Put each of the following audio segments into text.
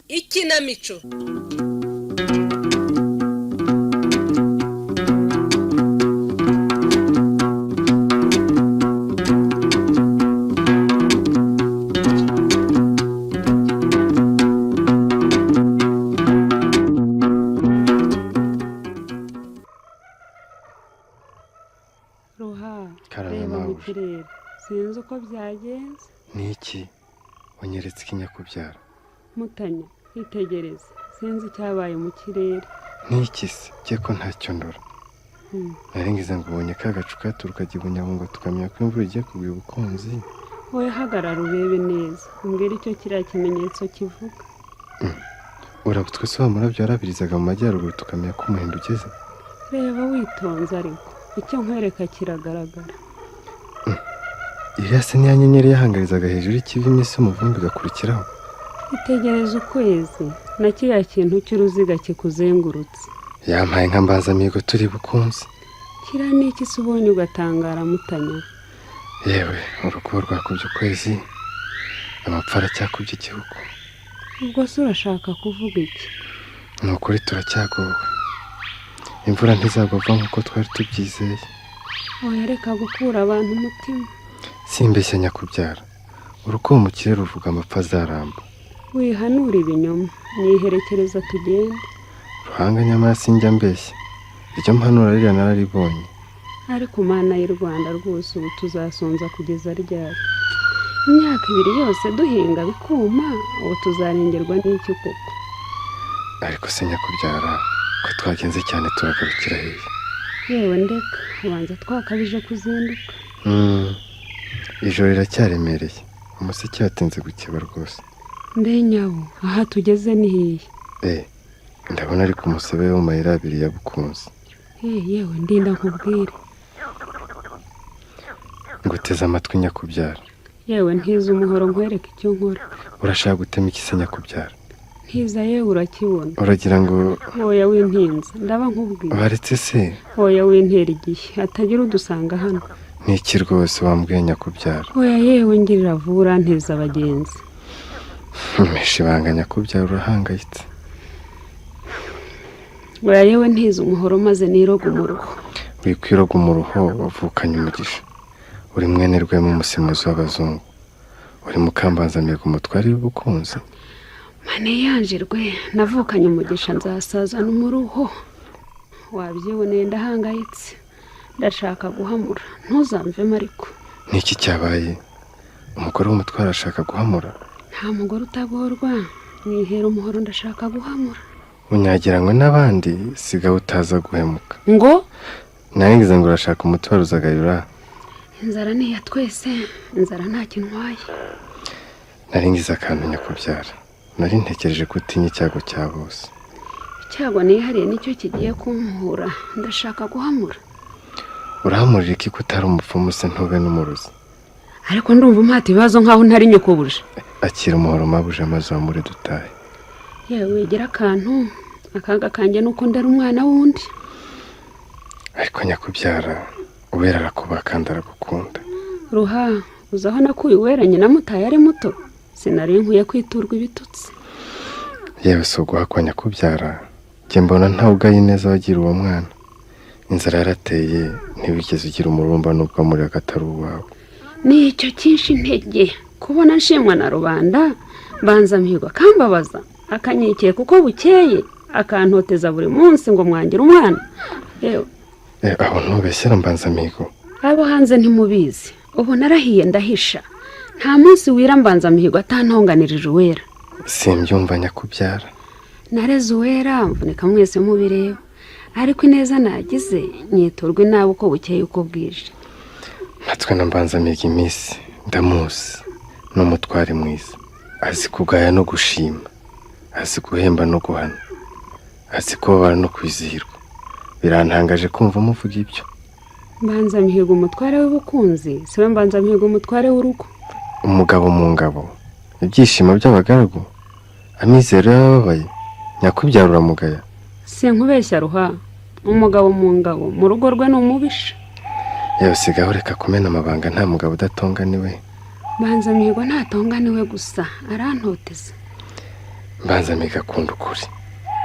Ikinamico. Ruha, Karame reba mu mabuja. kirere, sinzi uko byagenze. Ni iki unyeretse ikinyakubyara? Mutanya, itegereze, sinzi icyabaye mu kirere. Ni iki se jye ko ntacyo ndora? Naringize ngo ubonye ka gacu katurukaga i Bunyabungo, tukamenya ko imvura igiye kugwa ubukunzi. Wowe hagarara urebe neza, umbwire icyo kiriya kimenyetso kivuga. Urabutswe se wa murabyo warabirizaga mu majyaruguru, tukamenya ko umuhindo ugeze? Reba witonze, ariko icyo nkwereka kiragaragara. Iriya se niya nyenyeri yahangarizaga hejuru y'ikivi iminsi y'umuvumbi igakurikiraho? Itegereze ukwezi na kiriya kintu cy'uruziga kikuzengurutse. Yampaye nka mbanzamihigo, turi bukunzi. Kiriya ni iki se ubonye ugatangara, Mutanya? Yewe, urukubo rwakubye ukwezi, amapfa aracyakubye igihugu. Ubwo se urashaka kuvuga iki? Ni ukuri turacyagowe, imvura ntizagwa vuba nk'uko twari tubyizeye. Oya, reka gukura abantu umutima. Simbeshya nyakubyara, urukubo mu kirere ruvuga amapfa azaramba. Wihanura ibinyoma, niherekereza tugende. Ruhanga, nyamara sinjya mbeshya, iryo mpanura ririya nararibonye. Ariko Mana y'u Rwanda rwose, ubu tuzasonza kugeza ryari? Imyaka 2 yose duhinga bikuma, ubu tuzarengerwa n'iki koko? Ariko se nyakubyara, ko twagenze cyane turagarukira hehe? Yewe ndeka, ubanza twakabije kuzinduka. Ijoro riracyaremereye, umuseke watinze gukeba rwose. Mbe nyabo, aha tugeze ni hehe? Ndabona ari ku musebe wo mu mayira abiri ya Bukunzi. Yewe ndinda nkubwire. Nguteze amatwi nyakubyara. Yewe ntiza umuhoro nkwereke icyo nkora. Urashaka gutema iki se nyakubyara? Ntiza yewe, urakibona. Uragira ngo Oya wintinza, ndaba nkubwira. Baretse se. Oya wintera igihe, hatagira udusanga hano. Niki rwose wambwiye nyakubyara? Oya yewe, ngirira vuba, uranteza abagenzi. Mesha ibanga nyakubyara, urahangayitse. Oya yewe, ntiza umuhoro maze niroga umuruho. Wikwiroga umuruho, wavukanye umugisha. Uri mwene Rwema umusemuzi w'abazungu. Uri mukambanzamihigo umutware w'ubukunzi. Mane yanje rwe, navukanye umugisha nzasazana umuruho. Wabyiboneye ndahangayitse. Ndashaka guhamura, ntuzamvemo ariko. Niki cyabaye? Umugore w'umutware arashaka guhamura? Nta mugore utagorwa, mwihera umuhoro ndashaka guhamura. Unyagiranywe n'abandi, sigaho utaza guhemuka. Ngo? Naringize ngo urashaka umutwaro uzagayura. Inzara ni iya twese, inzara nta kintwaye. Naringize akantu nyakubyara. Nari ntekereje ko utinya icyago cya bose. Icyago nihariye nicyo kigiye kumpuhura, ndashaka guhamura. Urahamurira iki ko utari umupfumu se ntube n'umurozi? Ariko ndumva umpata ibibazo nkaho ntari nyokobuje. Akira umuhoro mabuja maze wamure dutahe. Yewe gira akantu, akaga kanjye nuko ndera umwana wundi. Ariko nyakubyara, Uwera arakubaha kandi aragukunda. Ruha, uzi aho nakuye Uwera nyina mutaye ari muto? Sinari nkwiye kwiturwa ibitutsi. Yewe si uguhakwa nyakubyara, njye mbona ntawe ugaye ineza wagira uwo mwana. Inzara yarateye, ntiwigeze ugira umururumba n'ubwo wamuriraga atari uwawe. Ni icyo cyinshi intege kubona nshimwa na rubanda, Mbanzamihigo akambabaza, akanyikeka kuko bukeye, akantoteza buri munsi ngo mwangire umwana. Yewe. Aho ntubeshyera Mbanzamihigo. Abo hanze ntimubizi, ubu narahiye ndahisha. Nta munsi wira Mbanzamihigo atantonganirije Uwera. Simbyumva nyakubyara. Nareze Uwera mvunika mwese mubireba, ariko ineza nagize nyiturwa inabi uko bukeye uko bwije. Mpatswe na Mbanzamihigo iminsi, ndamuzi, ni umutware mwiza, azi kugaya no gushima, azi guhemba no guhana, azi kubabara no kwizihirwa. Birantangaje kumva muvuga ibyo. Mbanzamihigo umutware w'ubukunzi siwe Mbanzamihigo umutware w'urugo. Umugabo mu ngabo, ibyishimo by'abagaragu, amizero y'abababaye, nyakubyara uramugaya. Sinkubeshya Ruha, umugabo mu ngabo mu rugo rwe ni umubisha. Yewe sigaho, reka kumena amabanga, nta mugabo udatonga niwe. Mbanzamihigo ntatonga niwe gusa, arantoteza. Mbanzamihigo akunda ukuri,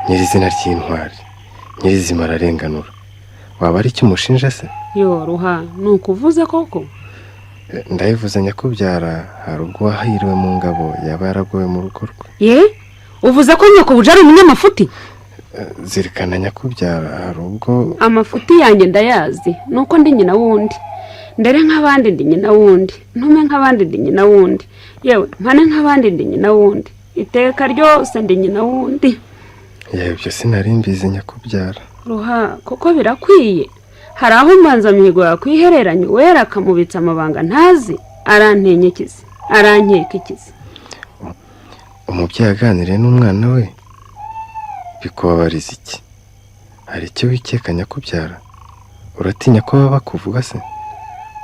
nyirizina ry'intwari, nyirizima ararenganura. Waba ari icyo umushinja se? Yo Ruha, ni ukuvuze koko? Ndabivuze nyakubyara, hari ubwo wahiriwe mu ngabo yaba yaragowe mu rugo rwe. Ye, uvuze ko nyokobuja ari umunyamafuti? Zirikana nyakubyara, hari ubwo Amafuti yanjye ndayazi, nuko ndi nyina wundi. Ndere nk'abandi ndi nyina wundi, ntume nk'abandi ndi nyina wundi, yewe mpane nk'abandi ndi nyina wundi, iteka ryose ndi nyina wundi. Yewe ibyo sinari mbizi nyakubyara. Ruha, kuko birakwiye. Hari aho Mbanzamihigo yakwihereranya Uwera akamubitsa amabanga ntazi, arantenyekiza, arankekekiza. Umubyeyi aganiriye n'umwana we bikubabariza iki? Hari icyo wikeka nyakubyara? Uratinya ko baba bakuvuga se?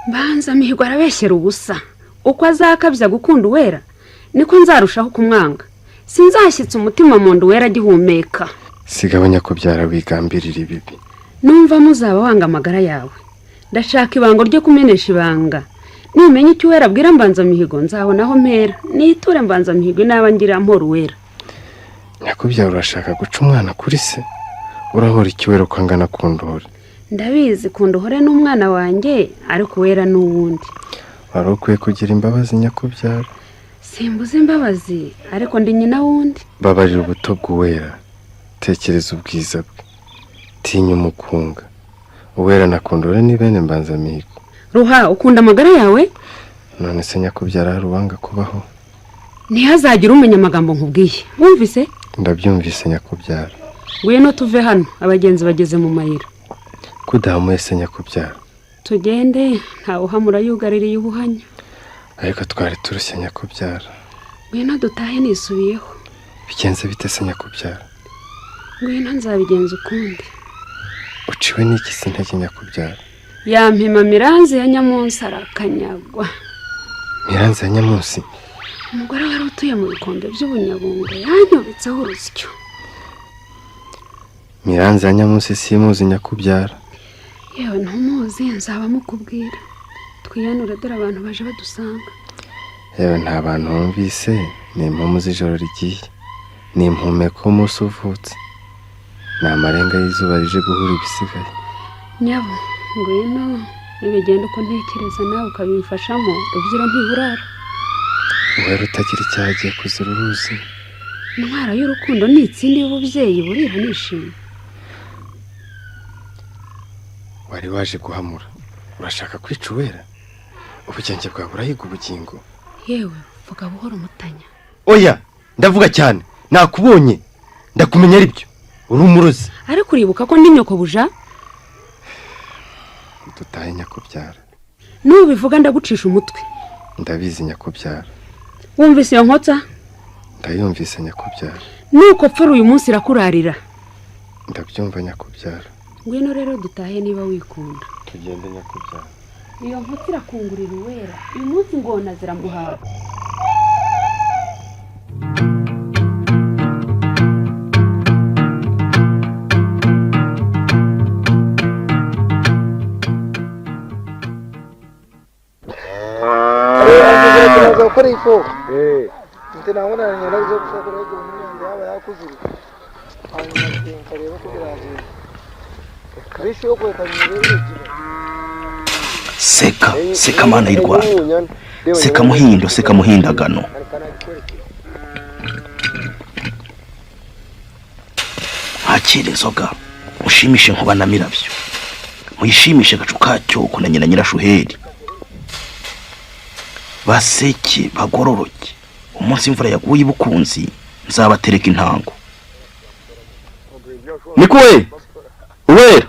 Mbanzamihigo arabeshyera ubusa. Uko azakabya gukunda Uwera niko nzarushaho kumwanga. Sinzashyitsa umutima mu nda Uwera agihumeka. Sigaho nyakubyara, wigambirira ibibi. Numva muzaba wanga amagara yawe. Ndashaka ibango ryo kumenesha ibanga. Nimenya icyo Uwera abwira Mbanzamihigo nzabona aho mpera niture Mbanzamihigo inaba ngira mpora Uwera. Nyakubyara, urashaka guca umwana kuri se? Urahora iki Uwera uko angana kundohore? Ndabizi kundohore n'umwana wanjye, ariko Uwera n'uwundi. Wari ukwiye kugira imbabazi nyakubyara. Simbuze imbabazi, ariko ndi nyina wundi. Babarira ubuto bw'Uwera, tekereza ubwiza bwe, tinya umukunga. Uwera na Kundore ni bene Mbanzamihigo. Ruha, ukunda amagara yawe? None se nyakubyara, hari uwanga kubaho? Ntihazagire umenya amagambo nkubwiye, wumvise? Ndabyumvise nyakubyara. Ngwino tuve hano, abagenzi bageze mu mayira. Kudahamuye se nyakubyara? Tugende, ntawe uhamura yugaririye ubuhanya. Ariko twari turushye nyakubyara. Ngwino dutahe nisubiyeho. Bigenze bite se nyakubyara? Ngwino nzabigenza ukundi. Uciwe n'iki se intege nyakubyara? Yampima Miranzi ya Nyamunsi arakanyagwa. Miranzi ya Nyamunsi? Umugore wari utuye mu bikombe by'ubunyabungo yanyobetseho urusyo. Miranzi ya Nyamunsi simuzi nyakubyara. Yewe ntumuzi, nzaba mukubwira. Twiyanure dore abantu baje badusanga. Yewe nta bantu wumvise, ni impumu z'ijoro rigiye, ni impumeko y'umunsi uvutse, ni amarenga y'izuba rije guhura ibisigaye. Nyabo ngwino, nibigenda uko ntekereza nawe ukabimfashamo, Rubyiro ntiburara. Uwera utagira icyaha agiye kuzira uruzi. Intwara y'urukundo ni itsindi y'ububyeyi, burira nishimye. Wari waje guhamura, urashaka kwica Uwera? Ubugenge bwawe burahiga ubugingo. Yewe vuga buhoro mutanya. Oya ndavuga cyane, nakubonye ndakumenya ari byo, uri umurozi. Ariko uribuka ko ndi nyokobuja? Dutahe nyakubyara. Nubivuga ndagucisha umutwe. Ndabizi nyakubyara. Wumvise iyo nkotsa? Ndayumvise nyakubyara. Nuko pfura uyu munsi irakurarira. Ndabyumva nyakubyara. Ngwino rero dutahe niba wikunda. Tugende nyakubyara. Iyo nkotsa irakungurira Uwera uyu munsi, ngona ziramuhaga. Gukora ifu Seka seka mana y'u Rwanda, seka muhindo, seka muhindagano. Mwakire inzoga mushimishe nkuba na mirabyo, muyishimishe agacu kacyoko na nyina nyirashuheri. Baseke bagororoke, umunsi imvura yaguye ibukunzi nzabatereka intango. Niko we Uwera,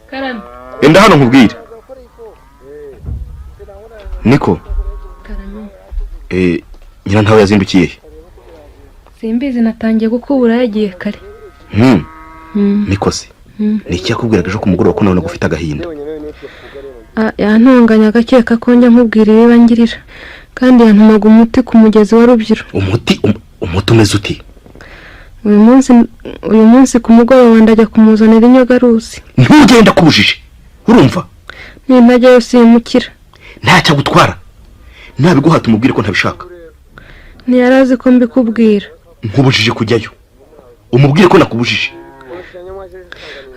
Karame. Enda hano nkubwire. Niko Karame. Nyina ntawe yazindukiye he? Simbizi, natangiye gukubura yagiye kare. Niko se Ni iki yakubwiraga ejo ku mugoroba ko nabona ufite agahinda? Yantunganya agakeka ko njya nkubwira ibiba ngirira, kandi yantumaga umuti ku mugezi wa Rubyiro. Umuti umuti umeze uti? Uyu munsi ku mugoroba ndajya kumuzanira inyogaruzi. Ntugenda kubujije, urumva? Nintajyayo simukira. Ntacyo agutwara, nabiguhata umubwire ko ntabishaka. Ntiyari azi ko mbikubwira. Nkubujije kujyayo, umubwire ko nakubujije.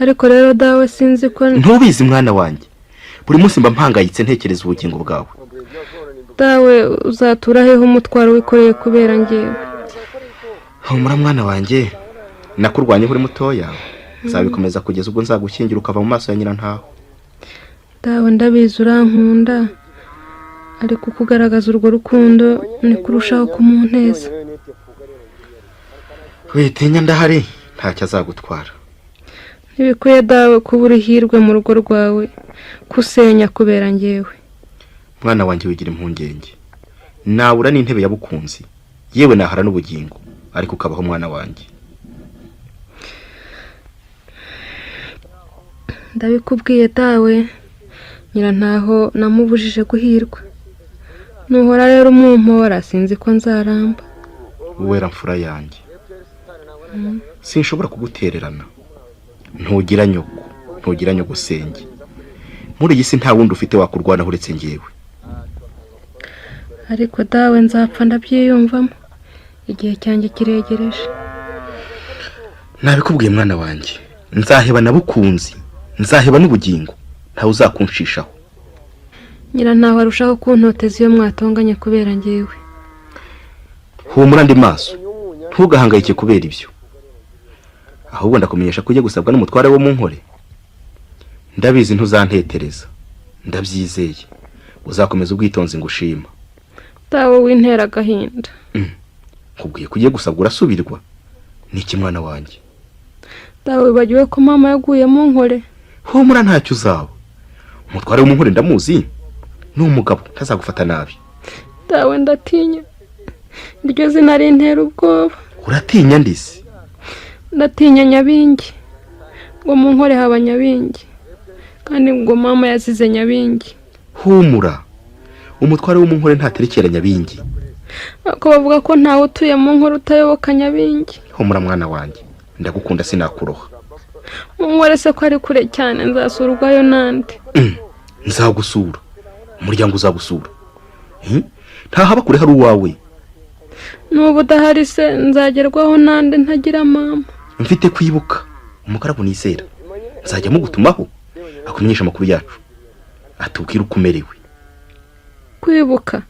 Ariko rero dawe sinzi ko ntubizi mwana wanjye, buri munsi mba mpangayitse ntekereza ubugingo bwawe. Dawe uzatura hehe umutwaro wikoreye kubera ngewe? Humura mwana wanjye, nakurwanyeho uri mutoya, nzabikomeza kugeza ubwo nzagushyingira ukava mu maso ya nyirantaho. Dawe ndabizi urankunda, ariko kugaragaza urwo rukundo ni kurushaho kumunteza. Witinya ndahari, ntacyo azagutwara. Ntibikwiye dawe kuba uri hirwe mu rugo rwawe kusenya kubera ngewe. Mwana wanjye wigira impungenge, nabura n'intebe ya bukunzi, yewe nahara n'ubugingo, ariko ukabaho mwana wanjye. Ndabikubwiye dawe, nyirantaho namubujije guhirwa. Nuhora rero umumpora sinzi ko nzaramba. Wera mfura yanjye, sinshobora kugutererana. Ntugira nyoko, ntugira nyogosenge. Muri iyi si nta wundi ufite wakurwanaho uretse ngewe. Ariko dawe nzapfa ndabyiyumvamo, igihe cyanjye kiregereje. Nabikubwiye mwana wanjye, nzaheba na bukunzi, nzaheba n'ubugingo, ntawe uzakunshishaho. Nyirantaho arushaho kuntoteza iyo mwatonganye kubera ngewe. Humura andi maso, ntugahangayike kubera ibyo. Ahubwo ndakumenyesha ko ujye gusabwa n'umutware wo mu nkore. Ndabizi ntuzantetereza, ndabyizeye. Uzakomeza ubwitonzi ngushima. Dawe wintera agahinda. Nkubwiye ko ugiye gusabwa urasubirwa. Niki mwana wanjye? Dawe wibagiwe ko mama yaguye mu nkore. Humura ntacyo uzaba. Umutware wo mu nkore ndamuzi, ni umugabo ntazagufata nabi. Dawe ndatinya, iryo zina rintera ubwoba. Uratinya ndisi? Ndatinya Nyabingi, ngo mu nkore haba Nyabingi, kandi ngo mama yazize Nyabingi. Humura, umutware wo mu nkore ntaterekera Nyabingi. Ariko bavuga ko ntawe utuye mu nkore utayoboka Nyabingi. Humura mwana wanjye, ndagukunda sinakuroha. Mu nkore se ko ari kure cyane, nzasurwayo nande? Nzagusura, umuryango uzagusura. Ntahaba kure hari uwawe. Nuba udahari se nzagerwaho nande ntagira mama? Mfite kwibuka umugaragu nizera, nzajya mugutumaho akumenyesha amakuru yacu, atubwire uko umerewe. Kwibuka?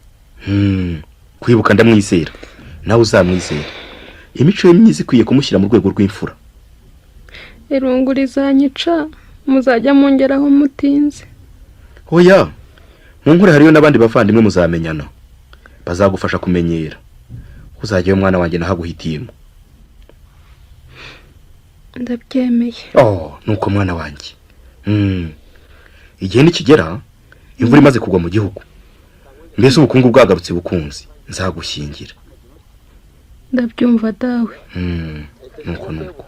Kwibuka ndamwizera, nawe uzamwizera. Imico ye myiza ikwiye kumushyira mu rwego rw'imfura. Irungu rizanyica, muzajya mungeraho mutinze. Oya, mu nkore hariyo n'abandi bavandimwe muzamenyana, bazagufasha kumenyera. Uzajyayo mwana wanjye nahaguhitiyemo. Ndabyemeye. Oh, nuko mwana wanjye. Igihe nikigera, imvura imaze kugwa mu gihugu, mbese ubukungu bwagarutse bukunzi, nzagushyingira. Ndabyumva dawe. Nuko nuko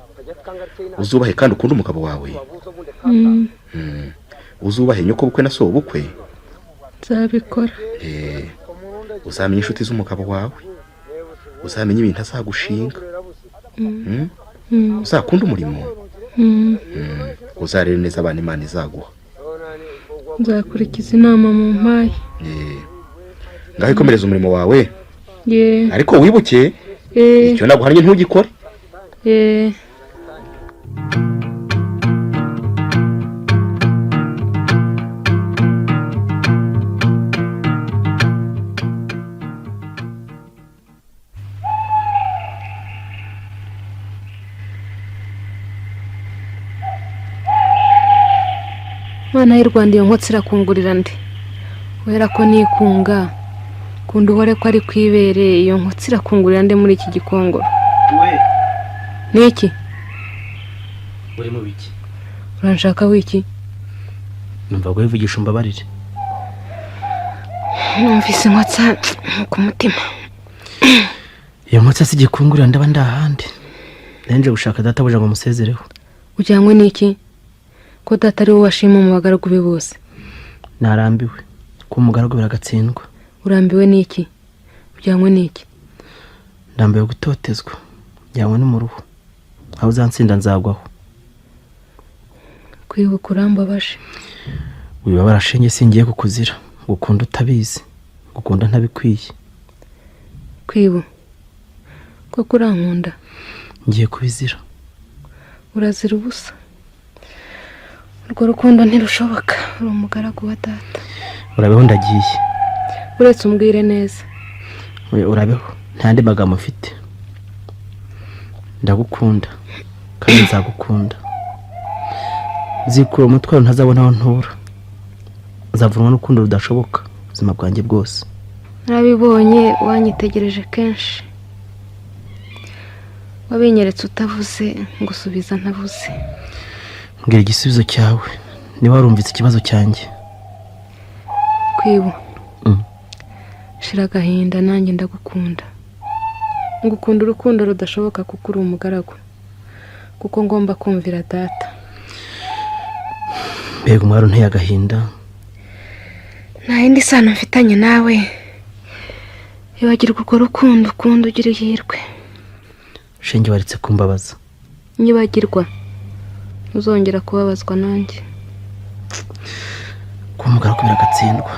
uzubahe kandi ukunde umugabo wawe. Uzubahe nyoko bukwe na so bukwe. Nzabikora. Uzamenye inshuti z'umugabo wawe, uzamenye ibintu azagushinga. Uzakunda umurimo. Uzarere neza abana Imana izaguha. Nzakurikiza inama mu mpaye. Ngaho ikomereza umurimo wawe. Ariko wibuke icyo naguhannye ntugikore. Mwana y'u Rwanda, iyo nkotsi irakungurira nde? Wera ko nikunga kunda uhore ko ari kwibere, iyo nkotsi irakungurira nde muri iki gikongoro? Niki? Uri mu biki? Uranshaka wiki? Numva guhivugisha umbabarire. Numvise inkotsa ku mutima. Iyo nkotsa si igikungurira ndaba ndahandi. Nanje gushaka databuja ngo musezereho. Ujyanywe niki? Ko data ari wowe washima mu bagaragu be bose. Narambiwe kuba umugaragu biragatsindwa. Urambiwe n'iki? Ujyanywe n'iki? Ndambiwe gutotezwa, njyanywe n'umuruho. Aho uzansinda nzagwaho. Kwibuka urambabaje. Wibabara shenge, singiye kukuzira. Ngukunda utabizi, ngukunda ntabikwiye. Kwibu, koko urankunda? Ngiye kubizira. Urazira ubusa. Urwo rukundo ntirushoboka, uri umugaragu wa data. Urabeho, ndagiye. Uretse umbwire neza. Oya, urabeho, nta yandi magambo mfite. Ndagukunda kandi nzagukunda. Nzikura umutwaro ntazabona aho ntura. Nzavunwa n'urukundo rudashoboka ubuzima bwanjye bwose. Narabibonye, wanyitegereje kenshi, wabinyeretse utavuze, ngusubiza ntavuze. Mbwira igisubizo cyawe niba warumvise ikibazo cyanjye. Kwibu, shira agahinda, nanjye ndagukunda. Ngukunda urukundo rudashoboka kuko uri umugaragu, kuko ngomba kumvira data. Mbega umwari unteye agahinda! Nta yindi sano mfitanye nawe. Ibagirwa urwo rukundo ukunda, ugira ihirwe. Shenge, waretse kumbabaza. Nyibagirwa, ntuzongera kubabazwa nanjye. Kuba umugaragu biragatsindwa.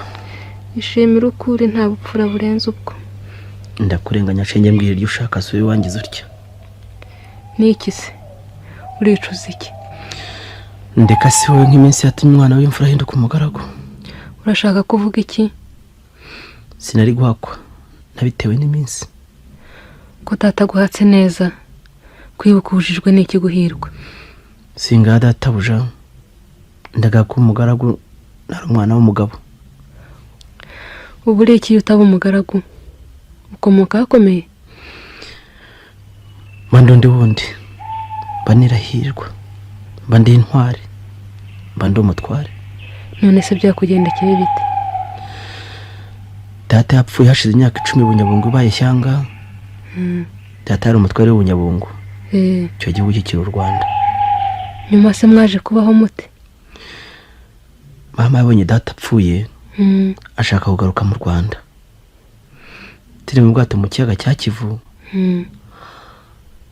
Ishimire uko uri, nta bupfura burenze ubwo. Ndakurenganya shenge, mbwira iryo ushaka, si wangiza utya. N'iki se? Uricuza iki? Ndeka si wowe nk'iminsi yatumye umwana w'imfura ahinduka umugaragu. Urashaka kuvuga iki? Sinari guhakwa nabitewe n'iminsi. Ko data aguhatse neza, kwibuka ubujijwe n'iki guhirwa? Singaha databuja, ndagaha kuba umugaragu nari umwana w'umugabo. Ubu uri iki iyo utaba umugaragu? Ukomoka ahakomeye. Mba ndi undi wundi, mba nirahirwa, mba ndi intwari, mba ndi umutware. None se byakugendekeye bite? Data yapfuye hashize imyaka 10 Bunyabungo ibaye ishyanga. Data yari umutware w'Ubunyabungo. Icyo gihugu kikiri u Rwanda. Nyuma se mwaje kubaho mute? Mama yabonye data apfuye, ashaka kugaruka mu Rwanda. Turi mu bwato mu kiyaga cya Kivu,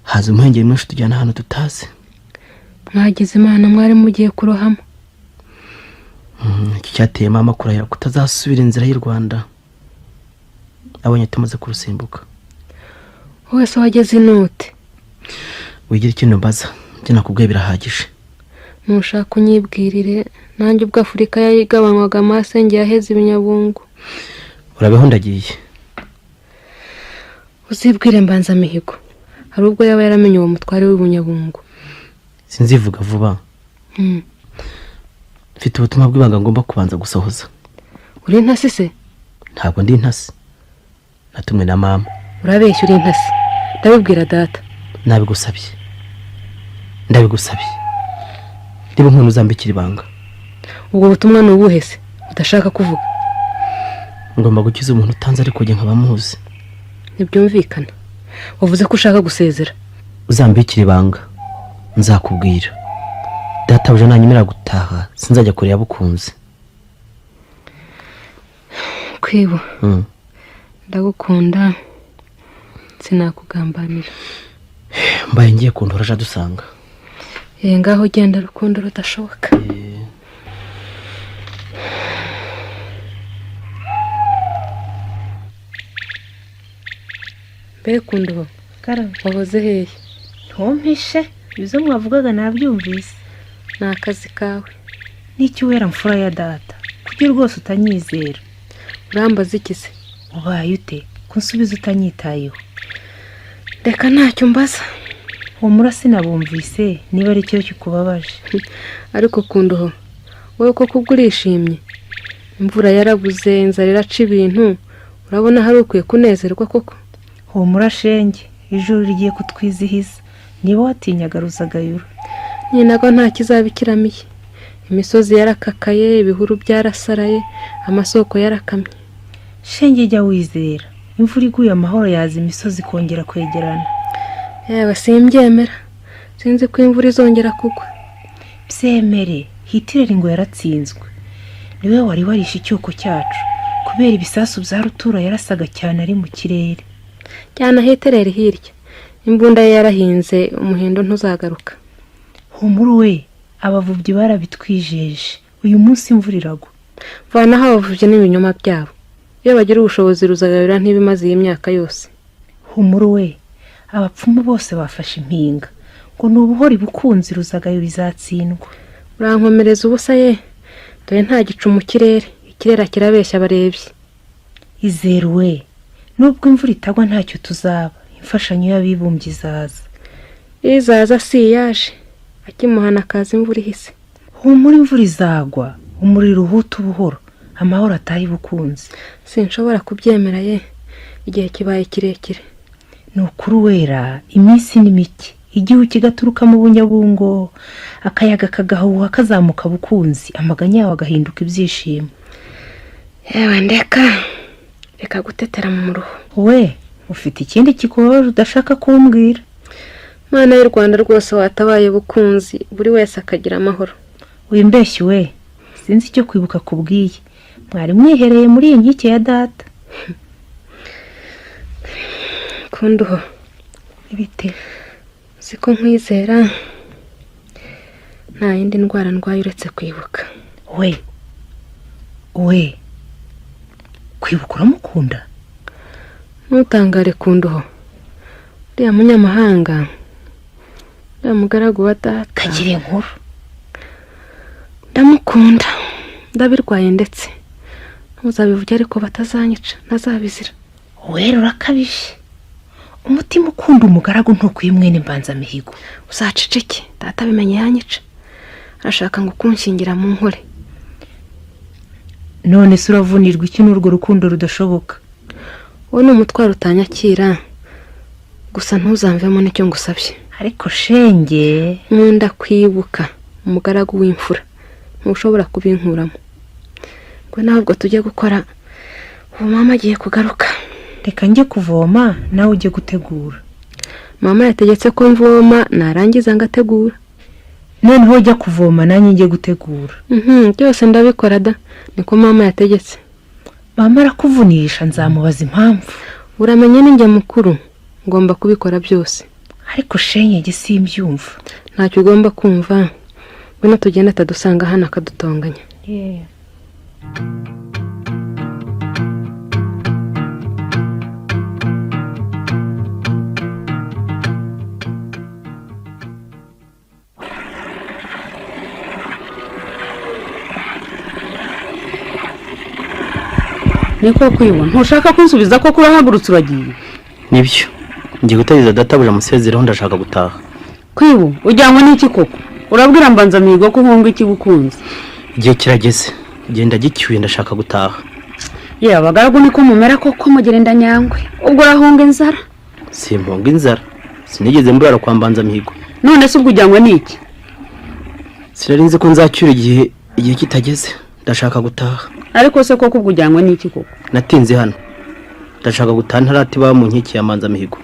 haza umuhengeri mwinshi tujyana ahantu tutazi. Mwagize Imana, mwari mugiye kurohama. Iki cyateye mama kurahira kutazasubira inzira y'u Rwanda abonye tumaze kurusimbuka. Wowe se wageze inote? Wigira ikintu mbaza, ibyo nakubwiye birahagije. Nushaka unyibwirire, nanjye ubwo Afurika yayigabanywaga amasenge yaheze ibinyabungu. Urabeho, ndagiye. Uzibwire Mbanzamihigo, hari ubwo yaba yaramenye uwo mutware w'Ibunyabungo. Sinzivuga vuba. Mfite ubutumwa bw'ibanga ngomba kubanza gusohoza. Uri intasi se? Ntabwo ndi intasi, natumwe na mama. Urabeshya, uri intasi, ndabibwira data. Nabigusabye, ndabigusabye, niba umuntu uzambikira ibanga. Ubwo butumwa ni ubuhe se udashaka kuvuga? Ngomba gukiza umuntu utanze ariko njye nkaba muzi. Ntibyumvikana, wavuze ko ushaka gusezera. Uzambikira ibanga nzakubwira. Databuja nanyemera gutaha sinzajya kure yabukunze. Kwibu, ndagukunda, sinakugambanira. Mbaye ngiye kundora aje adusanga. Ngaho ugenda, rukundo rudashoboka. Mbe kunduho, wahoze hehe? Ntumpishe, ibyo mwavugaga nabyumvise. Ni akazi kawe. N'icyo wera mfura ya data, kuki rwose utanyizera? Urambaza iki se? Ubaye ute ko unsubiza utanyitayeho? Reka ntacyo mbaza. Humura sinabumvise niba ari cyo kikubabaje. Ariko kunduho, wowe koko ubwo urishimye? Imvura yarabuze, inzara iraca ibintu, urabona hari ukwiye kunezerwa koko? Humura shenge, ijuru rigiye kutwizihiza. Niba watinyaga ruzagayura. Nyinago nta kizabikiramiye. Imisozi yarakakaye, ibihuru byarasaraye, amasoko yarakamye. Shenge jya wizera, imvura iguye amahoro yaza imisozi ikongera kwegerana. Yewe simbyemera, sinzi ko imvura izongera kugwa. Byemere, Hitireri ngo yaratsinzwe, niwe wari warishe icyuko cyacu kubera ibisasu bya rutura yarasaga cyane ari mu kirere. Cyane Hitireri hirya, imbunda ye yarahinze, umuhindo ntuzagaruka. Humura we, abavubyi barabitwijeje, uyu munsi imvura iragwa. Vanaho abavubyi n'ibinyoma byabo, iyo bagira ubushobozi Ruzagayura ntibimaze iyi myaka yose. Humura we, abapfumu bose bafashe impinga ngo ni ubuhori bukunzi, Ruzagayura izatsindwa. Urankomereza ubusa ye, dore nta gicu mu kirere, ikirere kirabeshya abarebyi. Izere we, nubwo imvura itagwa ntacyo tuzaba, imfashanyo y'abibumbye izaza. Izaza si iyaje, akimuhana akaza imvura ihise. Humura imvura izagwa, umuriro uhuta buhoro, amahoro atahe bukunzi. Sinshobora kubyemera ye, igihe kibaye kirekire. Ni ukuri wera, iminsi ni mike, igihu kigaturuka mu Bunyabungo, akayaga kagahuha kazamuka bukunzi, amaganya yawe agahinduka ibyishimo. Yewe ndeka, reka gutetera mu muruho. We ufite ikindi kikubabaje udashaka kumbwira? Mana y'u Rwanda rwose watabaye bukunzi, buri wese akagira amahoro. Wimbeshyi we, sinzi icyo kwibuka kubwiye, mwari mwihereye muri iyi nkike ya data. Kunduho ibite siko nkwizera, nta yindi ndwara ndwaye uretse kwibuka. We we, kwibuka uramukunda? Ntutangare Kunduho, uriya munyamahanga, uriya mugaragu wa data. Kagire inkuru. Ndamukunda, ndabirwaye ndetse ntuzabivuge ariko batazanyica, ntazabizira. Wera urakabije, umutima ukunda umugaragu ntukwiye mwene Mbanzamihigo. Uzaceceke, data abimenye yanyica, arashaka ngo kunshyingira mu nkore. None se uravunirwa iki n'urwo rukundo rudashoboka? Uwo ni umutwaro utanyakira, gusa ntuzamvemo nicyo ngusabye. Ariko shenge, nkunda kwibuka umugaragu w'imfura, ntushobora kubinkuramo. Ngo ntabwo tujye gukora, ubu mama agiye kugaruka. Reka njye kuvoma nawe ujye gutegura. Mama yategetse ko mvoma narangiza ngategura. Noneho ujya kuvoma nanjye njye gutegura. Byose ndabikora da, niko mama yategetse. Mama arakuvunisha, nzamubaza impamvu. Uramenye ninjye mukuru, ngomba kubikora byose. Ariko shenge simbyumva. Ntacyo ugomba kumva, ngwino tugende atadusanga hano akadutonganya. Niko kwibona ntushaka kunsubiza ko kurahagurutse uragiye. Nibyo, ngiye gutegereza databuja amusezereho, ndashaka gutaha. Kwibu ujyanywe n'iki koko? Urabwira Mbanzamihigo ko uhunga iki bukunzi? Igihe kirageze, genda gicyuye, ndashaka gutaha. Ye abagaragu niko mumera koko, mugenda nyangwe, ubwo urahunga inzara? Simpunga inzara, sinigeze mburara kwa Mbanzamihigo. None se ubwo ujyanywe n'iki? Sinari nzi ko nzacyura igihe kitageze, ndashaka gutaha. Ariko se koko ubwo ujyanywe n'iki koko? Natinze hano, ndashaka gutaha ntaratiba mu nkiki ya Mbanzamihigo.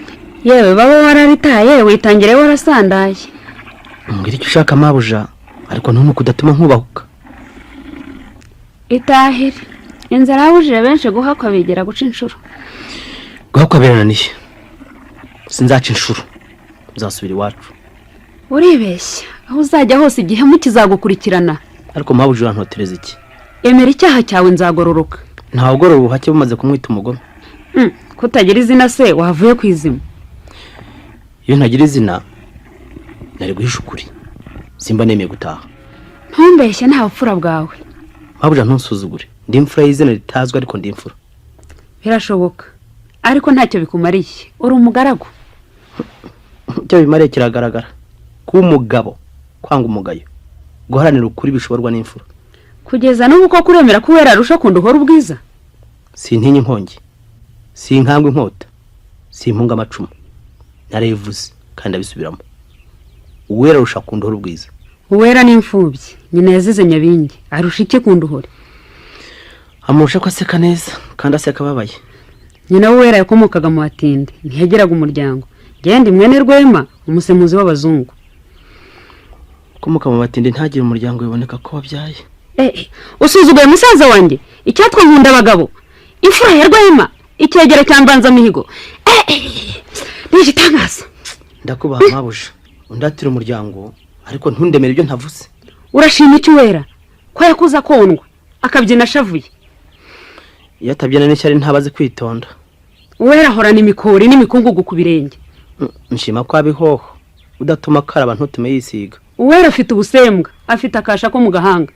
Yewe baba wararitaye, witangire warasandaye. Mbwira icyo ushaka mabuja, ariko ntunuke udatuma nkubahuka. Itahire, inzara yabujije benshi guhakwa bigera guca inshuro. Guhakwa birananiye, sinzaca inshuro, nzasubira iwacu. Uribeshya, aho uzajya hose igihemu kizagukurikirana. Ariko mabuja urantotereza iki? Emera icyaha cyawe nzagororoka. Ntawugorora ubuhake bumaze kumwita umugome. Kutagira izina se wavuye ku izima? Iyo ntagira izina nari guhisha ukuri, simba nemeye gutaha. Ntumbeshye, nta bupfura bwawe. Mabuja ntunsuzugure, ndi imfura y'izina ritazwi ariko ndi imfura. Birashoboka, ariko ntacyo bikumariye, uri umugaragu. Icyo bimariye kiragaragara, kuba umugabo, kwanga umugayo, guharanira ukuri bishoborwa n'imfura. Kugeza n'ubu koko uremera ko uwera arusha kunda uhora ubwiza? Sintinya inkongi, sinkangwa inkota, simpunga amacumu, narayivuze kandi ndabisubiramo, uwera arusha kunda uhora ubwiza. Uwera ni imfubyi, nyina yazize Nyabingi, arusha iki kunda uhora? Amurusha ko aseka neza kandi aseka ababaye. Nyina w'uwera yakomokaga mu Batindi, ntiyageraga umuryango. Genda mwene Rwema, umusemuzi w'abazungu. Ukomoka mu batindi ntagire umuryango biboneka ko wabyaye. Eh, usuzuguye musaza wanjye icyatwa nkunda abagabo, imfura ya Rwema, icyegera cya Mbanzamihigo. Eh, eh, ni igitangaza. Ndakubaha mabuja, undatira umuryango ariko ntundemere ibyo ntavuze. Urashima iki Wera ko yakuze akondwa akabyina ashavuye? Iyo atabyina n'ishyari ntabazi kwitonda. Uwera ahorana imikori n'imikungugu ku birenge. Nshima ko abihoho udatuma akaraba ntutume yisiga. Uwera afite ubusembwa, afite akasha ko mu gahanga.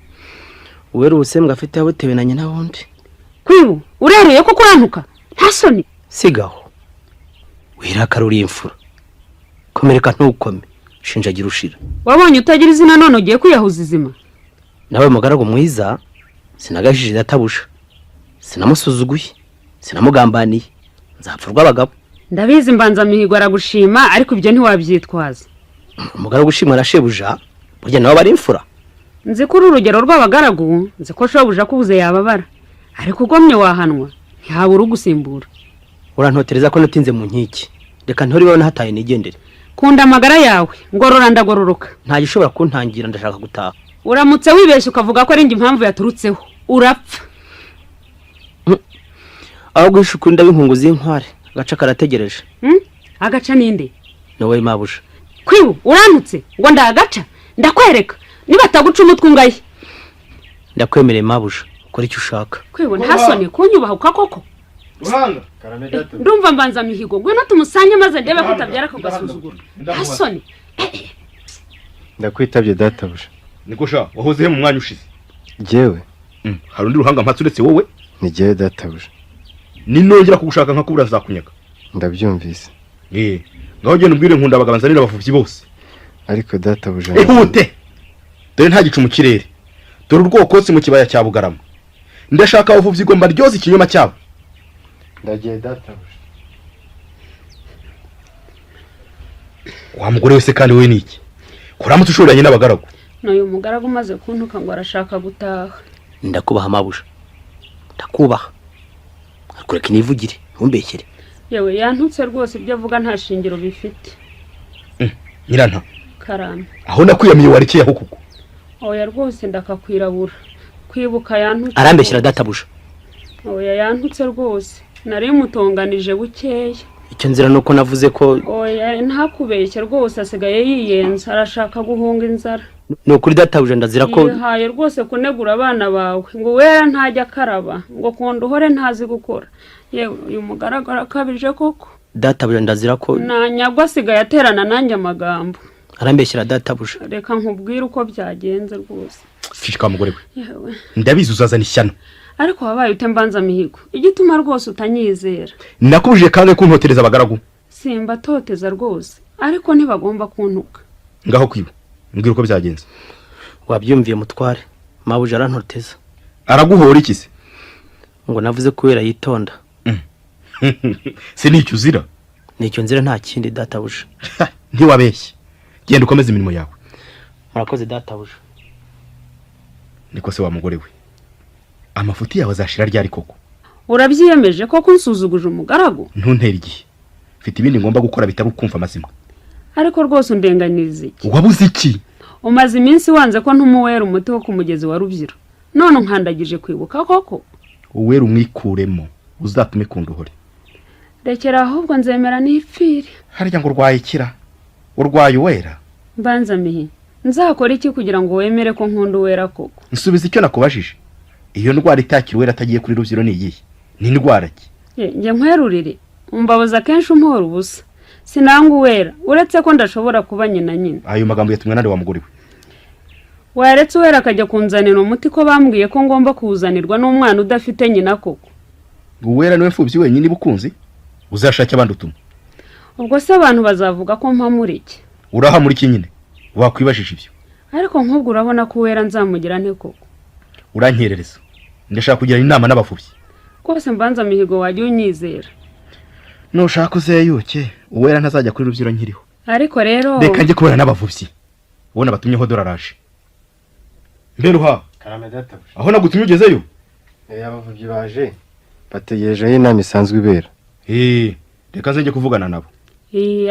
Uwera ubusembwa afite yabutewe na nyina wundi. Kwibu, ureruye ko kurantuka nta soni? Sigaho wirakara, uri imfura, komereka ntukome, shinjagira ushira. Wabonye utagira izina none ugiye kwiyahuza izima. Nawe mugaragu mwiza, sinagajije databusha, sinamusuzuguye, sinamugambaniye, nzapfa urw'abagabo. Ndabizi, Mbanzamihigo aragushima, ariko ibyo ntiwabyitwaza. Umugaragu ushimwa na shebuja burya nawe aba ari imfura. Nzi ko uri urugero rw'abagaragu, nzi ko shobuja akubuze yababara, ariko ugomye wahanwa, ntihabura ugusimbura. Urantotereza ko natinze mu nkiki, reka ntore iwawe nahataye nigendere. Kunda amagara yawe, ngorora ndagororoka. Nta gishobora kuntangira, ndashaka gutaha. Uramutse wibeshye ukavuga ko ari njye impamvu yaturutseho, urapfa. Aho guhisha ukuri ndaba z'inkware, agaca karategereje. Agaca ninde? Ni wowe mabuja. Kwibu, urantutse ngo ndagaca? Ndakwereka nibataguca umutwe ungaye. Ndakwemereye mabuja, ukora icyo ushaka. Kwibu, nta soni kunyubaha koko? Ruhanga. Ndumva Mbanzamihigo, ngwino tumusange maze ndebe ko utabyara ako gasuzuguro, nta soni. Ndakwitabye databuja. Niko sha, wahoze he mu mwanya ushize? Jyewe? Hari undi ruhanga mpatse uretse wowe? Ni jyewe databuja. Ninongera kugushaka nkakubura nzakunyaga. Ndabyumvise. Eh, ngaho genda umbwire nkunda abagabo nzanira abavubyi bose. Ariko databuja. Ihute, dore nta gicu mu kirere, dore urwokotsi mu kibaya cya Bugarama. Ndashaka abavubyi ngo mbaryoze ikinyoma cyabo. Ndagiye databuja. Wa mugore wese kandi we ni iki kuramutse ushoranye n'abagaragu? N'uyu mugaragu umaze kuntuka ngo arashaka gutaha. Ndakubaha mabuja, ndakubaha, ariko reka nivugire, ntumbeshyere. Yewe, yantutse rwose, ibyo avuga nta shingiro bifite. Nyiranta. Karame. Aho nakwiyamiye warekeye aho kuko. Oya rwose, ndakakwirabura kwibuka, yantutse. Arambeshyera databuja. Oya, yantutse rwose, nari mutonganije bukeya. Icyo nzira ni uko navuze ko. Oya, ntakubeshye rwose, asigaye yiyenza, arashaka guhunga inzara. Ni ukuri databuja, ndazira ko. Yihaye rwose kunegura abana bawe ngo Uwera ntajya akaraba, ngo kunda uhore ntazi gukora. Yewe, uyu mugaragu arakabije koko. Databuja, ndazira ko. Nanyagwa asigaye aterana nanjye amagambo. Arambeshyera databuja. Reka nkubwire uko byagenze rwose. Ceceka mugore we. Yewe. Ndabizi uzazana ishyano. Ariko wabaye ute Mbanzamihigo, igituma rwose utanyizera? Nakubujije kandi kuntotereza abagaragu. Simba toteza rwose, ariko ntibagomba kuntuka. Ngaho kwiba, mbwira uko byagenze. Wabyumviye mutware, mabuja arantoteza. Araguhora iki se? Ngo navuze kubera yitonda. Se nicyo uzira? Nicyo nzira, nta kindi databuja. Ntiwabeshye, genda ukomeze imirimo yawe. Murakoze databuja. Niko se wa mugore we, amafuti yawe azashira ryari koko? Urabyiyemeje koko, unsuzuguje umugaragu? Ntuntere igihe, mfite ibindi ngomba gukora bitari ukumva amazima. Ariko rwose undenganiriza iki? Wabuze iki? Umaze iminsi wanze ko ntumuwera umuti wo ku mugezi wa Rubyiro, none unkandagije kwibuka koko? Uwera umwikuremo, uzatume kunduhore. Rekera ahubwo, nzemera nipfire. Harya ngo urwaye ikira? Urwaye Uwera? Mbanzamihi, nzakora iki kugira ngo wemere ko nkunda Uwera koko? Nsubiza icyo nakubajije, iyo ndwara itakira Uwera atagiye kuri Rubyiro ni iyihe? Ni indwara ki? Njye nkwerurire, umbabaza kenshi umpora ubusa. Sinanga Uwera, uretse ko ndashobora kuba nyina nyine. Ayo magambo yatumwe nande wa mugore we? Waretse Uwera akajya kunzanira umuti, ko bambwiye ko ngomba kuwuzanirwa n'umwana udafite nyina koko? Uwera niwe mfubyi wenyine ibukunzi? Uzashake abandi utuma. Ubwo se abantu bazavuga ko mpamura iki? Uraha muri iki nyine, wakwibajije ibyo. Ariko nk'ubwo urabona ko Uwera nzamugira nte koko? Urankerereza, ndashaka kugirana inama n'abavubyi. Rwose Mbanzamihigo, wajya unyizera. Nushaka uzeyuke, Uwera ntazajya kuri Rubyiro nkiriho. Ariko rero. Reka njye kubana n'abavubyi, ubona batumyeho dore araje. Mbe Ruha? Karame databuja. Aho nagutumye ugezeyo? Abavubyi baje, bategereje aho inama isanzwe ibera. Eh, reka nze njye kuvugana nabo.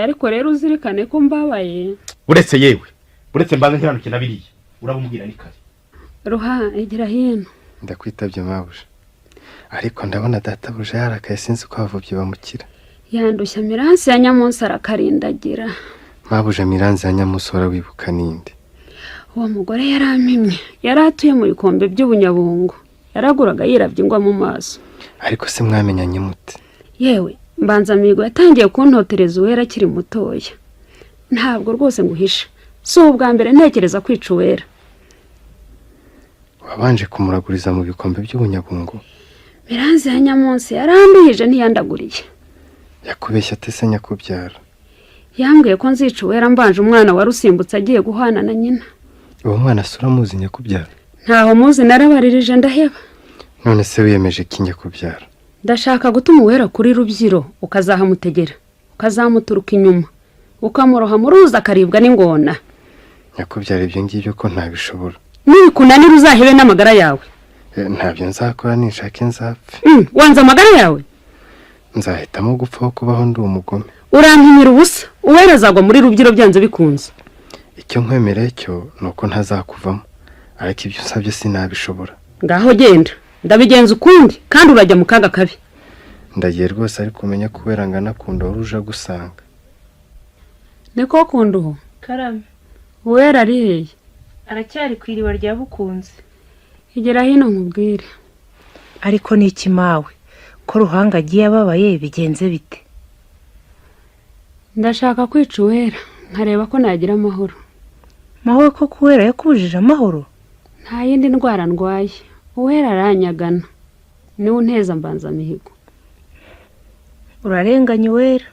Ariko rero uzirikane ko mbabaye. Uretse yewe. Uretse mbanze nkiranuke na biriya, urabumubwira ni kare. Ruha, igira hino. Ndakwitabye mabuja, ariko ndabona databuja yarakaye, sinzi ko abavubyi bamukira. Yandushya Miranzi ya Nyamunsi arakarindagira. Mabuja, Miranzi ya Nyamunsi wibuka ninde? Uwo mugore yarampimye, yari atuye mu bikombe by'ubunyabungo, yaraguraga yirabye ingwa mu maso. Ariko se mwamenyanye mute? Yewe, Mbanzamihigo yatangiye kuntotereza Uwera akiri mutoya. Ntabwo rwose nguhisha, si ubwa mbere ntekereza kwica Uwera. Wabanje kumuraguriza mu bikombe by'ubunyabungo? Miranzi ya Nyamunsi yaranduhije, ntiyandaguriye. Yakubeshya ate se, nyakubyara? Yambwiye ko nzica Uwera mbanje umwana wari usimbutse agiye guhana na nyina. Uwo mwana se uramuzi, nyakubyara? Ntaho muzi, narabaririje ndaheba. None se wiyemeje iki, nyakubyara? Ndashaka gutuma Uwera kuri Rubyiro, ukazahamutegera, ukazamuturuka inyuma, ukamuroha mu ruzi akaribwa n'ingona. Nyakubyara, ibyo ngibyo ko ntabishobora. Nibikunanira uzahebe n'amagara yawe. Ntabyo nzakora, ninshake nzapfe. Wanze amagara yawe? Nzahitamo gupfa aho kubaho ndi umugome. Urampimira ubusa, Uwera azagwa muri Rubyiro byanze bikunze. Icyo nkwemereye cyo ni uko ntazakuvamo, ariko ibyo usabye sinabishobora. Ngaho genda, ndabigenza ukundi kandi urajya mu kaga kabi. Ndagiye rwose, ariko umenya ko Uwera angana kunda wari uje agusanga. Niko Kunduho. Karame. Uwera ari hehe? Aracyari ku iriba rya Bukunzi. Igera hino nkubwire. Ariko ni iki mawe, ko Ruhanga agiye ababaye, bigenze bite? Ndashaka kwica Uwera nkareba ko nagira amahoro. Mawe, ko Uwera yakubujije amahoro? Nta yindi ndwara ndwaye, Uwera aranyagana, niwe unteza Mbanzamihigo. Urarenganya Uwera.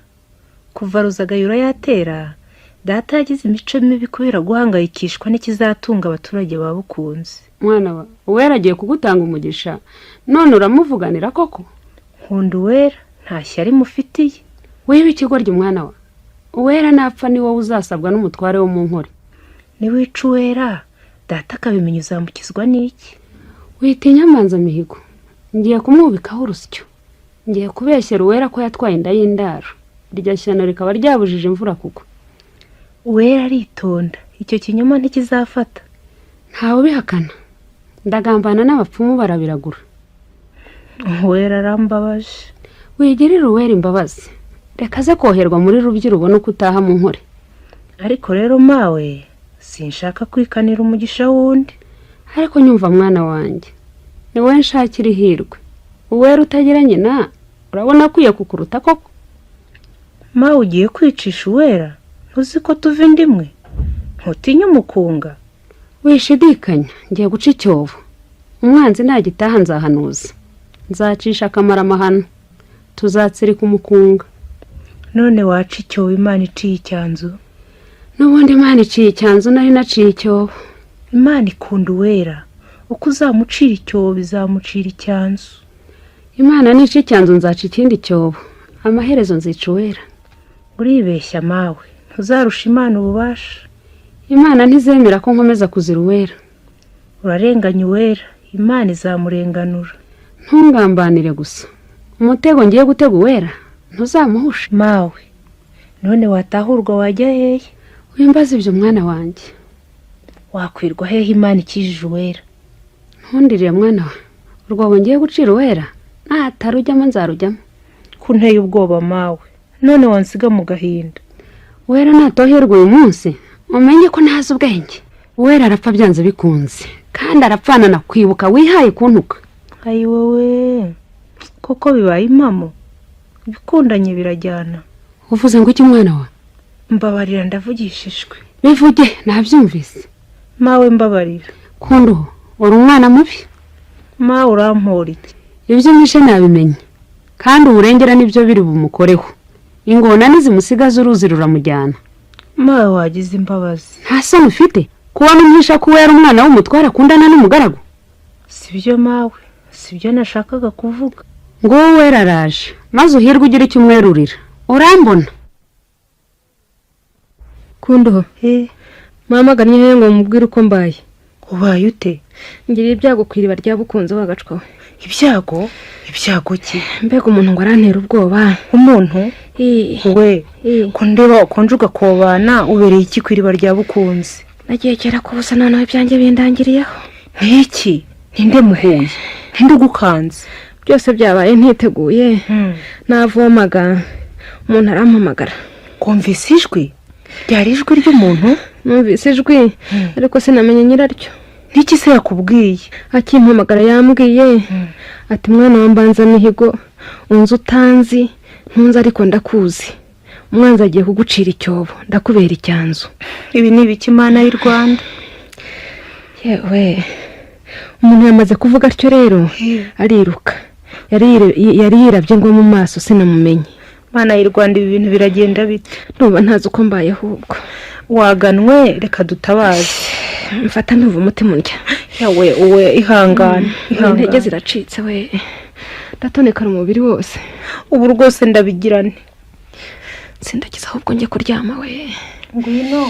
Kuva Ruzagayura yatera, data yagize imico mibi kubera guhangayikishwa n'ikizatunga abaturage ba Bukunzi. Mwana wa, Uwera agiye kugutanga umugisha none uramuvuganira koko? Nkunda Uwera, nta shyari mufitiye. Wiba ikigoryi mwana wa, Uwera napfa ni wowe uzasabwa n'umutware wo mu Nkore. Niwica Uwera data akabimenya, uzamukizwa n'iki? Witinya Mbanzamihigo, ngiye kumwubikaho urusyo, ngiye kubeshyera Uwera ko yatwaye inda y'indaro, iryo shyano rikaba ryabujije imvura kugwa. Uwera aritonda, icyo kinyoma ntikizafata. Ntawe ubihakana, ndagambana n'abapfumu barabiragura. Uwera arambabaje. Wigirire Uwera imbabazi, reka aze koherwa muri Rubyiro ubone uko utaha mu Nkore. Ariko rero mawe, sinshaka kwikanira umugisha w'undi. Ariko nyumva mwana wanjye, ni wowe nshakira ihirwe. Uwera utagira nyina urabona akwiye kukuruta koko? Mawe, ugiye kwicisha Uwera? Ntuzi ko tuva inda imwe? Ntutinya umukunga? Wishidikanya, ngiye guca icyobo, umwanzi nagitaha nzahanuza, nzacisha akamara amahano, tuzatsirika umukunga. None waca icyobo Imana iciye icyanzu? N'ubundi Imana iciye icyanzu, nari naciye icyobo. Imana ikunda Uwera, uko uzamucira icyobo bizamucira icyanzu. Imana nica icyanzu nzaca ikindi cyobo, amaherezo nzica Uwera. Uribeshya mawe, ntuzarusha Imana ububasha. Imana ntizemera ko nkomeza kuzira Uwera. Urarenganya Uwera, Imana izamurenganura. Ntungambanire gusa, umutego ngiye gutega Uwera ntuzamuhushe. Mawe, none watahurwa wajya hehe? Wimbaza ibyo mwana wanjye. Wakwirwa hehe Imana ikijije Uwera? Ntundirire mwana we, urwobo ngiye gucira Uwera natarujyamo nzarujyamo. Kunteye ubwoba mawe, none wansiga mu gahinda. Uwera natoherwa uyu munsi umenye ko ntazi ubwenge. Uwera arapfa byanze bikunze, kandi arapfana na kwibuka wihaye kuntuka. Ayi wowe, koko bibaye impamo, ibikundanye birajyana. Uvuze ngo iki mwana wa? Mbabarira, ndavugishijwe. Bivuge nabyumvise. Mawe, mbabarira. Kunduho, uri umwana mubi. Mawe, urampora iki? Ibyo mwishe nabimenye, kandi uburengera nibyo biri bumukoreho. Ingona nizimusigaza uruzi ruramujyana. Mawe, wagize imbabazi. Nta soni ufite kubona umwisha ko Uwera umwana w'umutware akundana n'umugaragu? Sibyo mawe, sibyo nashakaga kuvuga. Ngo wowe Uwera araje, maze uhirwe ugire icyo umwerurira, urambona. Kunduho, mwamagannye hehe ngo mubwire uko mbaye? Ubaye ute? Ngira ibyago ku iriba rya Bukunzi wagacwawe. Ibyago? Ibyago ki? Mbega umuntu ngo arantera ubwoba. Umuntu? We, ko ndeba ukonje ugakobana, ubereye iki ku iriba rya Bukunzi? Nagiye kera ku busa, noneho ibyanjye bindangiriyeho. Nk'iki? Ninde muhuye? Ninde ugukanze? Byose byabaye ntiteguye. Navomaga, umuntu arampamagara. Kumvise ijwi? Ryari ijwi ry'umuntu? Numvise ijwi, ariko sinamenye nyiraryo. N'iki se yakubwiye? Akimpamagara yambwiye ati: "Mwana wa Mbanzamihigo, unzi utanzi, ntunze ariko ndakuzi. Umwanzi agiye kugucira icyobo, ndakubera icyanzu." Ibi ni ibiki, Imana y'u Rwanda? Yewe, umuntu yamaze kuvuga atyo rero ariruka. Yari yirabye ngo mu maso sinamumenye. Mana y'u Rwanda, ibi bintu biragenda bite? Ndumva ntazi uko mbaye ahubwo. Waganwe, reka dutabaze. Mfata, ndumva umutima undya. Yawe uwe, ihangane. Intege Ihangane. ziracitse we, ndatonekara umubiri wose. Ubu rwose ndabigirane. Sindagize, ahubwo njye kuryama we. Ngwino,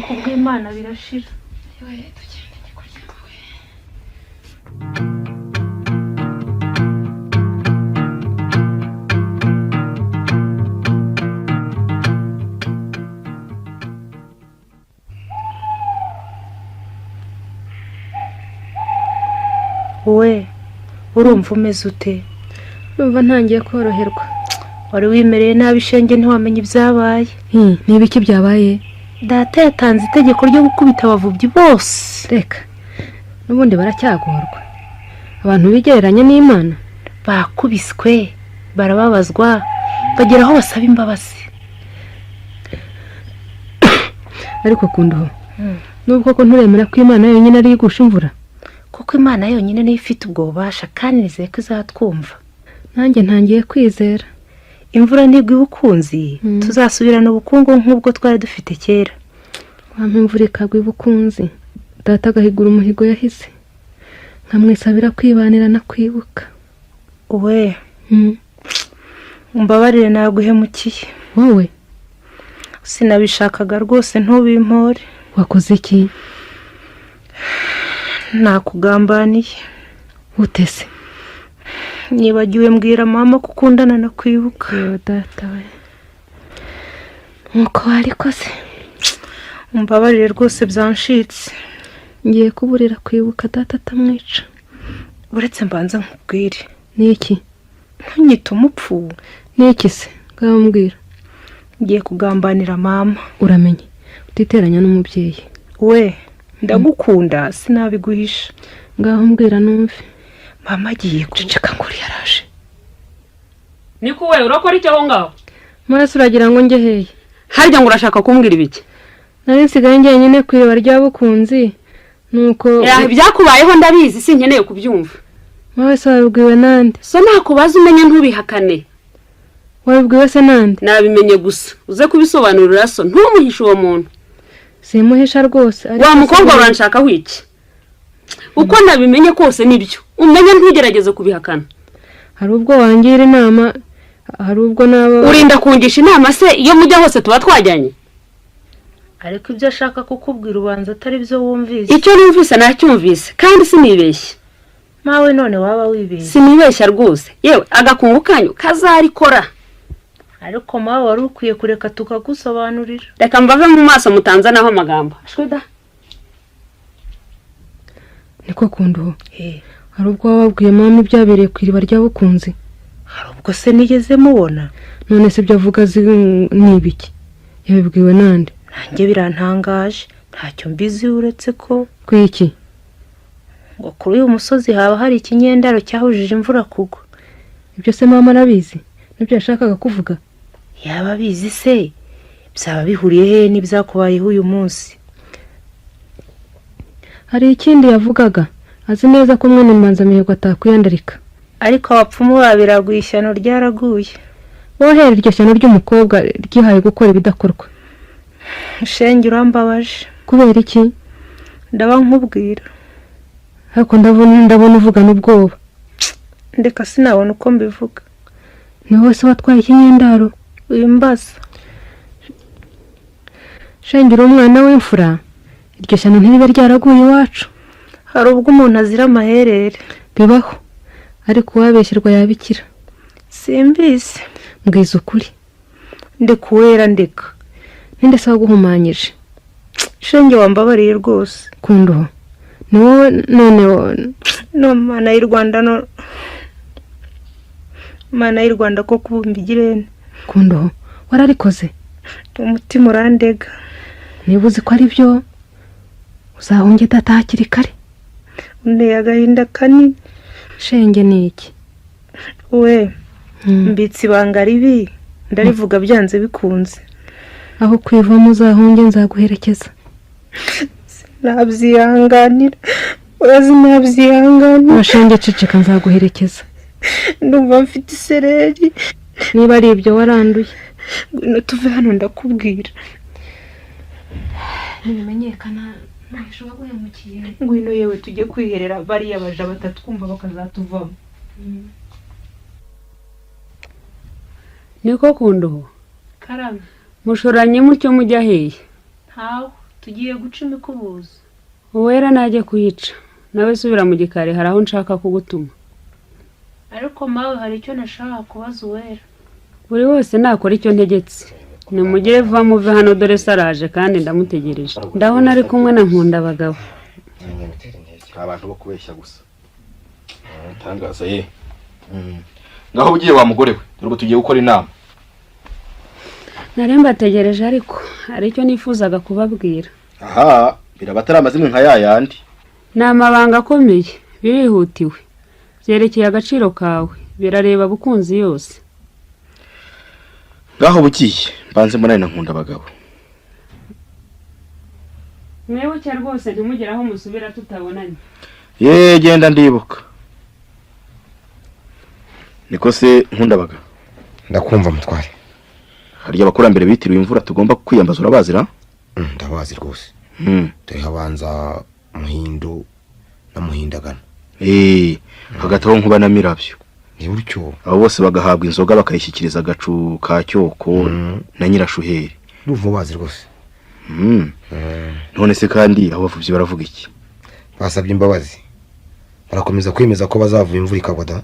kubw'Imana birashira. Yewe, tugende, njye kuryama we. Wowe urumva umeze ute? Ndumva ntangiye koroherwa. Wari wimereye nabi shenge, ntiwamenya ibyabaye. Ni ibiki byabaye? Data yatanze itegeko ryo gukubita abavubyi bose. Reka, n'ubundi baracyagorwa, abantu bigereranya n'Imana. Bakubiswe, barababazwa, bagera aho basaba imbabazi. Ariko kunduho, nubwo ko nturemera ko Imana yonyine ariyo igusha imvura? Kuko Imana yonyine niyo ifite ubwo bubasha, kandi nizeye ko izatwumva. Nanjye ntangiye kwizera. Imvura ntigwa ibukunzi, tuzasubirana ubukungu nk'ubwo twari dufite kera. Wampa imvura ikagwa ibukunzi, data agahigura umuhigo yahize, nkamwisabira kwibanira no kwibuka. We, umbabarire, naguhemukiye. Wowe? Sinabishakaga rwose, ntubimpore. Wakoze iki? Nakugambaniye. Utese? Nibagiwe mbwira mama ko ukundana na Kwibuka. Yewe data we, nkuko warikoze. Umbabarire rwose, byanshitse. Ngiye kuburira Kwibuka, data atamwica. Uretse mbanza nkubwire. Ni iki? Ntunyite umupfu. Ni iki se? Ngaho mbwira. Ngiye kugambanira mama. Uramenye utiteranya n'umubyeyi. We, ndagukunda, sinabiguhisha. Ngaho mbwira numve. Mama agiye ku Ceceka, ngo uriya yaraje. Niko we, urakora iki aho ngaho? Murasi, uragira ngo njye hehe? Harya ngo urashaka kumbwira ibiki? Nari nsigaye njyenyine ku iriba rya Bukunzi, nuko Ibyakubayeho ndabizi, sinkeneye kubyumva. Wowe se wabibwiwe nande? So nakubaza umenye ntubihakane. Wabibwiwe se nande? Nabimenye gusa, uze kubisobanurira so, ntumuhishe uwo muntu. Simuhisha rwose, ariko Wa mukobwa, uranshakaho iki? Uko nabimenye kose nibyo, umenye ntugerageze kubihakana. Hari ubwo wangira inama, hari ubwo naba Urinda kungisha inama se? Iyo mujya hose tuba twajyanye? Ariko ibyo ashaka kukubwira ubanza atari byo wumvise. Icyo numvise nacyumvise, kandi sinibeshye. Mawe, none waba wibeshye. Sinibeshya rwose. Yewe, agakungu kanyu kazarikora. Ariko mawe, wari ukwiye kureka tukagusobanurira. Reka mbave mu maso, mutanzanaho amagambo. Ashwida. Niko kunduho, hari ubwo waba wabwiye mama ibyabereye ku iriba rya Bukunzi? Hari ubwo se nigeze mubona? None se ibyo avuga azi ni ibiki? Yabibwiwe nande? Nanjye birantangaje, ntacyo mbizi uretse ko Kwiki? ngo kuri uyu musozi haba hari ikinyendaro cyahujije imvura kugwa. Ibyo se mama arabizi? Nibyo yashakaga kuvuga? Yaba abizi se, byaba bihuriye hehe n'ibyakubayeho uyu munsi? Hari ikindi yavugaga, azi neza ko mwene Mbanzamihigo atakwiyandarika. Ariko abapfumu babiraguye, ishyano ryaraguye. Wohera iryo shyano ry'umukobwa ryihaye gukora ibidakorwa. Shenge, urambabaje. Kubera iki? Ndaba nkubwira. Ariko ndabona uvugana ubwoba. Ndeka, sinabona uko mbivuga. Ni wowe se watwaye ikinyendaro? Wimbaza. Shengera umwana w'imfura, iryo shyano ntiribe ryaraguye iwacu. Hari ubwo umuntu azira amaherere. Bibaho, ariko uwabeshyerwa yabikira. Simbizi. Mbwiza ukuri. Ndeka uwera, ndeka. Ninde se waguhumanyije? Shenge wambabariye rwose. Kunduho ni wowe none No Mana y'u Rwanda, no Mana y'u Rwanda, ko kubumba igirene. Kunduho wararikoze. Umutima urandega. Niba uzi ko ari byo uzahunge data hakiri kare. Unteye agahinda kanini. Shenge ni iki? We mbitse ibanga ribi, ndarivuga byanze bikunze. Aho kwivamo uzahunge nzaguherekeza. Nabyihanganira, urazi nabyihanganira. Shenge ceceka nzaguherekeza. Ndumva mfite isereri. Niba ari ibyo waranduye. Ngwino tuve hano ndakubwira. Ntibimenyekana ntahisha uwaguhemukiye. Ngwino yewe tujye kwiherera bariya baja batatwumva bakazatuvamo. Niko Kunduho. Karame. Mushoranye mutyo mujya hehe? Ntawe, tugiye guca imikubuzo. Uwera najye kuyica, nawe subira mu gikari hari aho nshaka kugutuma. Ariko mawe hari icyo nashaka kubaza Uwera. Buri wese nakora icyo ntegetse. Nimugire vuba muve hano dore saraje kandi ndamutegereje. Ndabona ari kumwe na Nkundabagabo. Abantu bo kubeshya gusa. Tangaza ye. Ngaho ugiye wa mugore we, dore ubu tugiye gukora inama. Nari mbategereje ariko hari icyo nifuzaga kubabwira. Aha, biraba atari amazimwe nka yayandi. Ni amabanga akomeye, birihutiwe. Byerekeye agaciro kawe, birareba Bukunzi yose. Ngaho bugiye, mbanze mbonane na Nkundabagabo. Mwibuke rwose ntimugire aho musubira tutabonanye. Ye genda ndibuka. Niko se Nkundabagabo. Ndakumva mutware. Harya abakurambere bitiriwe imvura tugomba kwiyambaza urabazira? Ndabazi rwose. Dore habanza Muhindo na Muhindagano. Hagati aho Nkuba na Mirabyo. Ni buryo. Abo bose bagahabwa inzoga bakayishyikiriza agacu ka Cyoko na Nyirashuheri. Ndumva bazi rwose. None se kandi abo bavubyi baravuga iki? Basabye imbabazi. Barakomeza kwemeza ko bazavuba imvura ikagwa da.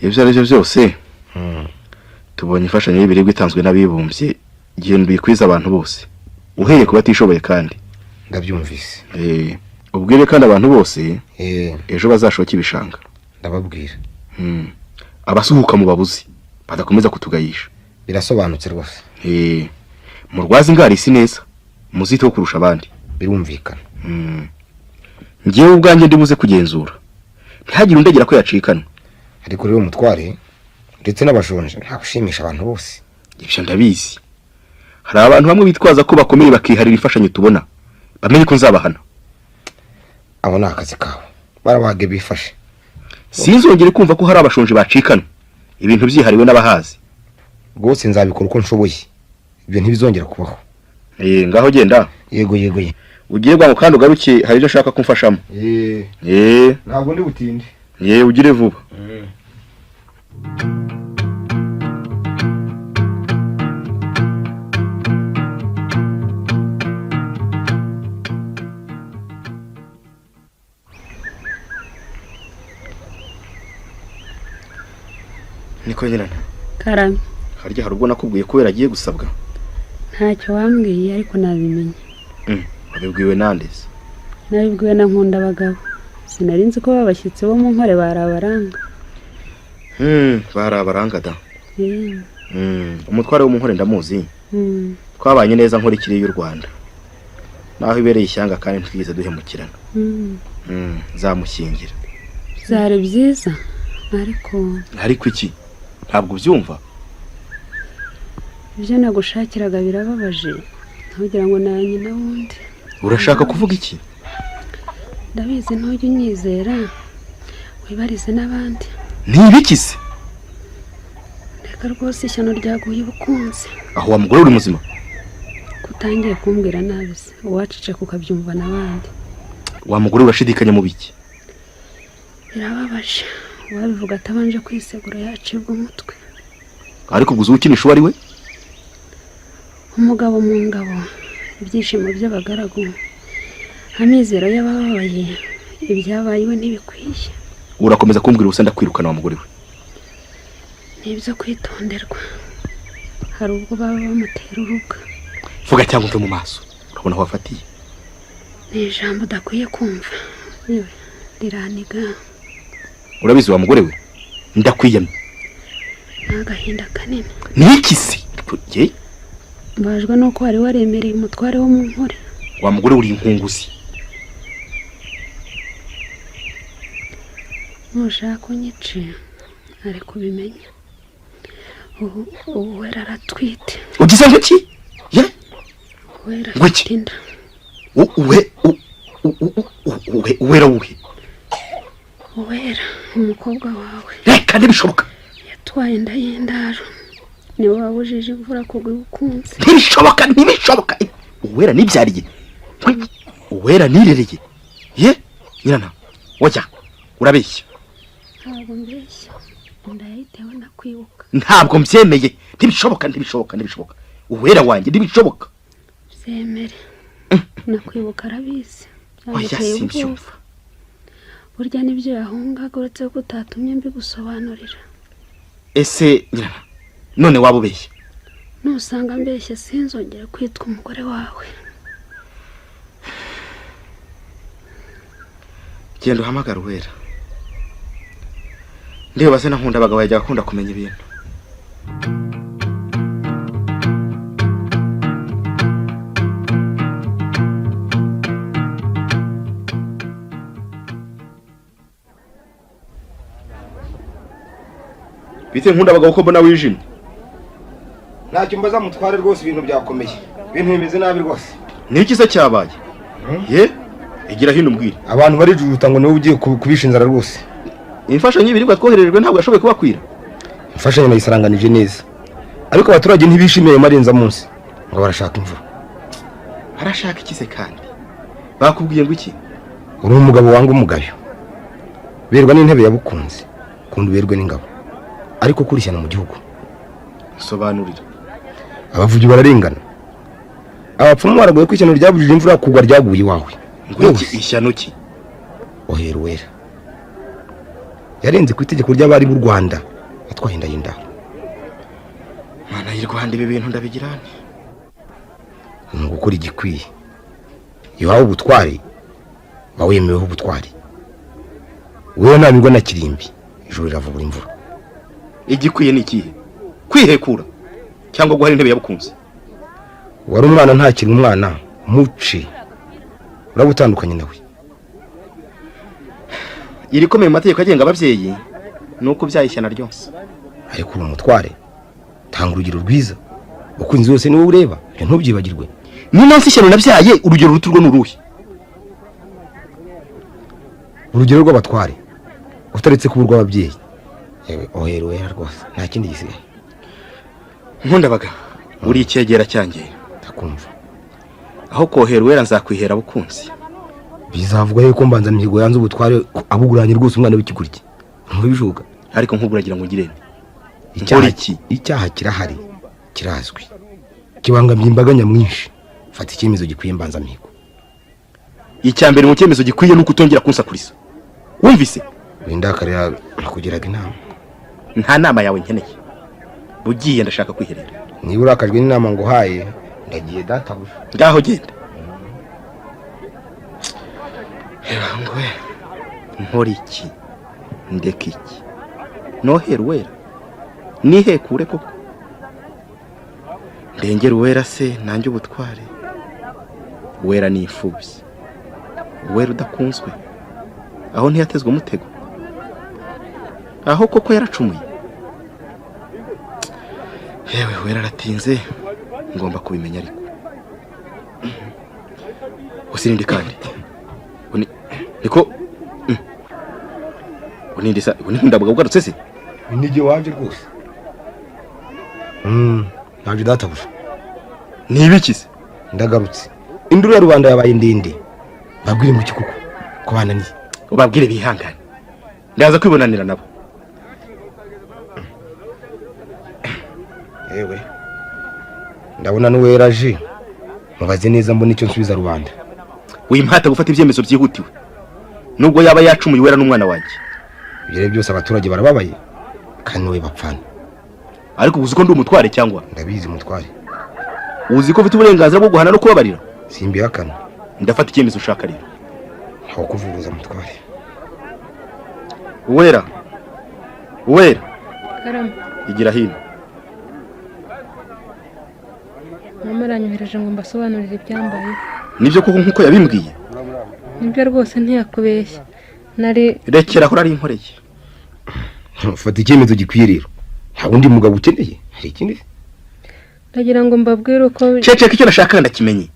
Ibyo ari byo byose. Tubonye imfashanyo y'ibiribwa itanzwe n'abibumbye, genda uyikwiza abantu bose. Uhereye ku batishoboye kandi. Ndabyumvise. Ubwire kandi abantu bose ejo bazashoka ibishanga. Ndababwira. Abasuhuka mu babuzi badakomeza kutugayisha. Birasobanutse rwose. Murwaza ingari si neza, muziteho kurusha abandi. Birumvikana. Ngewe ubwanjye ndibuze kugenzura. Ntihagire undegera ko yacikanwa. Ariko rero mutware ndetse n'abashonje ntabushimisha abantu bose. Ibyo ndabizi. Hari abantu bamwe bitwaza ko bakomeye bakiharira imfashanyo tubona. Bamenye ko nzabahana. Abo ni akazi kabo. Barabage bifashe. Sinzongere kumva ko hari abashonje bacikanwa. Ibintu byihariwe n'abahazi. Rwose nzabikora uko nshoboye. Ibyo ntibizongera kubaho. Ngaho genda. Yego yego. Ugiye bwangu kandi ugaruke hari ibyo nshaka kumfashamo. Ntabwo ndi butinde. Ugire vuba. Niko nyirana. Karame. Harya hari ubwo nakubwiye ko agiye gusabwa? Ntacyo wambwiye ariko nabimenye. Wabibwiwe nande se? Nabibwiwe na Nkundabagabo. Sinari nzi ko babashyitsi bo mu Nkore bari abaranga. Bari abaranga da. Umutware wo mu Nkore ndamuzi. Twabanye neza Nkore ikiri y'u Rwanda. Naho ibereye ishyanga kandi ntitwigeze duhemukirana. Nzamushyingira. Byari byiza ariko iki? Ntabwo ubyumva? Ibyo nagushakiraga birababaje, ntugira ngo na nyina wundi. Urashaka kuvuga iki? Ndabizi ntujya unyizera, wibarize n'abandi. Nibiki se? Reka rwose ishyano ryaguye ubukunzi. Aho wa mugore uri muzima? Kutangiye kumbwira nabi se, uwaceceka ukabyumva n'abandi. Wa mugore urashidikanya mu biki? Birababaje, uwabivuga atabanje kwisegura yacibwa umutwe. Ariko ubwo ukinisha uwo ari we? Umugabo mu ngabo, ibyishimo by'abagaragu, amizero y'abababaye, ibyabaye iwe ntibikwiye. Urakomeza kumbwira ubusa ndakwirukana wa mugore we. Ni ibyo kwitonderwa, hari ubwo baba bamutera urubwa. Vuga cyangwa umve mu maso. Urabona aho wafatiye. Ni ijambo udakwiye kumva, yewe riraniga. Urabizi wa mugore we, ndakwiyamye. Ni agahinda kanini. Ni iki se? Ye? Mbajwe nuko wari waremereye umutware wo mu Nkore. Wa mugore, uri inkunguzi. Nushaka unyice, ariko ubimenya, ubu Uwera aratwite. Ugize ngo iki? Ye? Uwera Ngo iki? afite inda. Uwe Uwera wuhe? Uwera umukobwa wawe. Reka, ntibishoboka. Yatwaye inda y'indaro, niwe wabujije imvura kugwa ibukunze. Ntibishoboka, ntibishoboka. Uwera nibyariye? Uwera nirereye? Ye nyirana, wajya urabeshya. Ntabwo mbeshya, inda yayitewe na Kwibuka. Ntabwo mbyemeye, ntibishoboka, ntibishoboka, ntibishoboka. Uwera wanjye, ntibishoboka. Byemere, na Kwibuka arabizi. Oya. Byamuteye ubwoba. Simbyumva. Burya nibyo yahungaga, uretse ko utatumye mbigusobanurira. Ese nyirana, none waba ubeshya? Nusanga mbeshya, sinzongere kwitwa umugore wawe. Genda uhamagara Uwera, ndeba se na Nkunda. Abagabo yajya akunda kumenya ibintu. Bite Nkunda abagabo, ko mbona wijimye? Ntacyo mbaza mutware rwose, ibintu byakomeye, ibintu bimeze nabi rwose. Ni iki se cyabaye? Ye, igira hino umbwire. Abantu barijujuta ngo niwe ugiye kubisha inzara rwose. Imfashanyo y'ibiribwa twohererejwe ntabwo yashoboye kubakwira. Imfashanyo nayisaranganije neza, ariko abaturage ntibishimiye ayo marenzamunsi, ngo barashaka imvura. Arashaka iki se kandi? Bakubwiye ngo iki? Uri umugabo wanga umugayo, berwa n'intebe yabukunze, kundi uberwe n'ingabo, ariko kurishyana mu gihugu. Sobanurira. Abavugi bararengana, abapfumu baragoye ko ishyano ryabujije imvura kugwa ryaguye iwawe. Ngo iki? Ishyano ki? Ohera Uwera yarenze ku itegeko ry'abari b'u Rwanda, atwaye inda y'indaro. Mana y'u Rwanda, ibi bintu ndabigira nte? Ni ugukora igikwiye. Iyo uhawe ubutware, uba wemeweho ubutwari. Wewe ntamirwa na Kirimbi, ijoro riravubura imvura. Igikwiye ni ikihe? Kwihekura cyangwa guhara intebe yabukunze? Wari umwana ntakiri umwana, muce uraba utandukanye nawe. Irikomeye mu mategeko agenga ababyeyi ni uko ubyaye ishyano ryose. Ariko uri umutware, tanga urugero rwiza, ukunzi wese niwe ureba, ibyo ntubyibagirwe. Ni nansi ishyano nabyaye, urugero ruto urwo ni uruhe? Urugero rw'abatware utaretse kuba urw'ababyeyi. Yewe, ohera Uwera rwose, nta kindi gisigaye. Nkundabaga, uri icyegera cyanjye. Ndakumva. Aho kohera Uwera, nzakwihera Bukunzi. Bizavugwa yuko Mbanzamihigo yanze ubutware, abuguranye rwose umwana w'ikigoryi. Ntumva bishoboka. Ariko nk'ubwo uragira ngo ngire nte? Icyaha Nkora iki? Icyaha kirahari, kirazwi, kibangamiye imbaga nyamwinshi. Fata icyemezo gikwiye, Mbanzamihigo. Icya mbere mu cyemezo gikwiye ni uko utongera kunsakuriza, wumvise? Windakarira, nakugiraga inama. Nta nama yawe nkeneye, ugiye ndashaka kwiherera. Niba urakajwe n'inama nguhaye, ndagiye databuja. Ngaho genda. Ngwe nkora iki, ndeka iki? Nohera Uwera, nihekure koko? Ndengera Uwera se nanjye ubutware? Uwera ni imfubyi, Uwera udakunzwe, aho ntiyatezwe umutego? Aho koko yaracumuye? Yewe, Uwera aratinze, ngomba kubimenya. Ariko usirinde kandi niko uninde sa undi ugarutse se? Nijye waje rwose. Naje databuja. Ni ibiki se? Ndagarutse, induru ya rubanda yabaye ndende. Babwire mu kikuko ko bananiye. Ubabwire bihangane, ndaza kwibonanira nabo. Yewe, ndabona n'Uwera aje, mubaze neza mbona icyo nsubiza rubanda. Wimpata gufata ibyemezo byihutiwe, nubwo yaba yacumuye, Uwera n'umwana wanjye. Ibyo rero byose, abaturage barababaye kandi niwe bapfana. Ariko uzi ko ndi umutware cyangwa? Ndabizi mutware. Uzi ko mfite uburenganzira bwo guhana no kubabarira? Simbihakana. Ndafata icyemezo ushaka rero. Ntawe kuvuguruza, mutware. Uwera, Uwera! Karame. Igira hino. Mama aranyohereje ngo mbasobanurire ibyambayeho. Nibyo koko nk'uko yabimbwiye? Nibyo rwose, ntiyakubeshya, nari Rekera aho, urari inkoreye. Fata icyemezo gikwiye rero, nta wundi mugabo ukeneye, hari ikindi? Ndagira ngo mbabwire uko Ceceka, icyo nashakaga ndakimenye.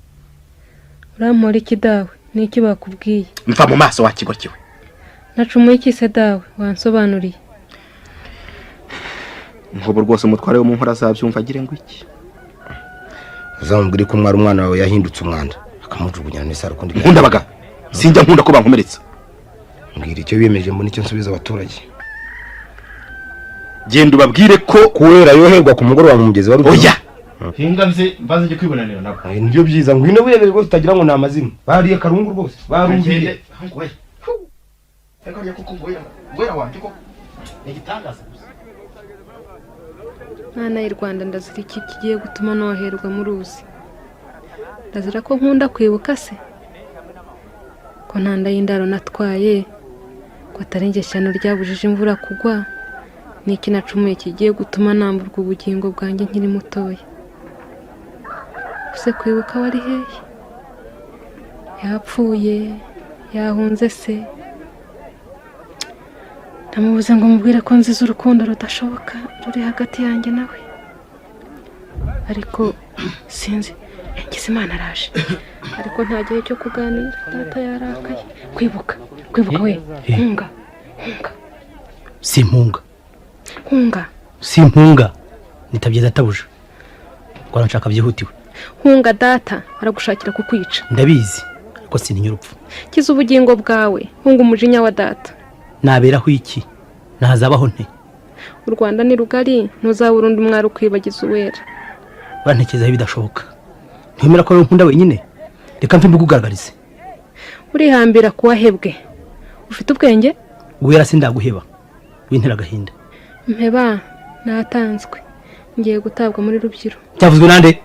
Urampora iki dawe? Ni iki bakubwiye? Mva mu maso, wa kigo kiwe. Nacumuye iki se dawe? Wansobanuriye. Nkubu rwose umutware wo mu nkora azabyumva agire ngo iki? Uzamubwire ko umwari umwana wawe yahindutse umwanda, akamujugunya n'isaro kundi. Nkundabaga, sinjya nkunda ko bankomeretsa. Mbwira icyo wiyemeje, mbona icyo nsubiza abaturage. Genda ubabwire ko Kuwera yoherwa ku mugoroba mu mugezi wa Ruto. Oya. Hinga nze mbanze njye kwibonanira nabo. Nibyo byiza, ngwino wirebe rwose, utagira ngo ni amazina bariye karungu rwose barumviye. Ngwera wanjye koko ni igitangaza gusa. Mwana y'u Rwanda, ndazira iki kigiye gutuma noherwa mu ruzi? Ndazira ko nkunda kwibuka se? Ko nta nda y'indaro natwaye, ko atari njye shyano ryabujije imvura kugwa, ni iki nacumuye kigiye gutuma namburwa ubugingo bwanjye nkiri mutoya? Use kwibuka wari hehe? Yapfuye, yahunze se? Ndamubuze ngo mubwire ko nziza urukundo rudashoboka ruri hagati yanjye nawe, ariko sinzi. Imana araje, ariko nta gihe cyo kuganira, data yarakaye. Kwibuka, kwibuka we, hunga, hunga! Simpunga. Hunga! Simpunga, nitabye databuja ngo aranshaka byihutiwe. Hunga, data aragushakira kukwica. Ndabizi, ariko sintinya urupfu. Kiza ubugingo bwawe, hunga umujinya wa data. Naberaho iki? Nazabaho nte? U Rwanda ni rugari, ntuzabura undi mwari ukwibagiza Uwera. Urantekerezaho ibidashoboka. Ntiwemera ko ari nkunda wenyine? Reka mve mbikugaragarize. Urihambira kuwahebwe, ufite ubwenge? Uwera, sindaguheba, wintera agahinda. Mpeba, natanzwe, ngiye gutabwa muri Rubyiro. Byavuzwe nande?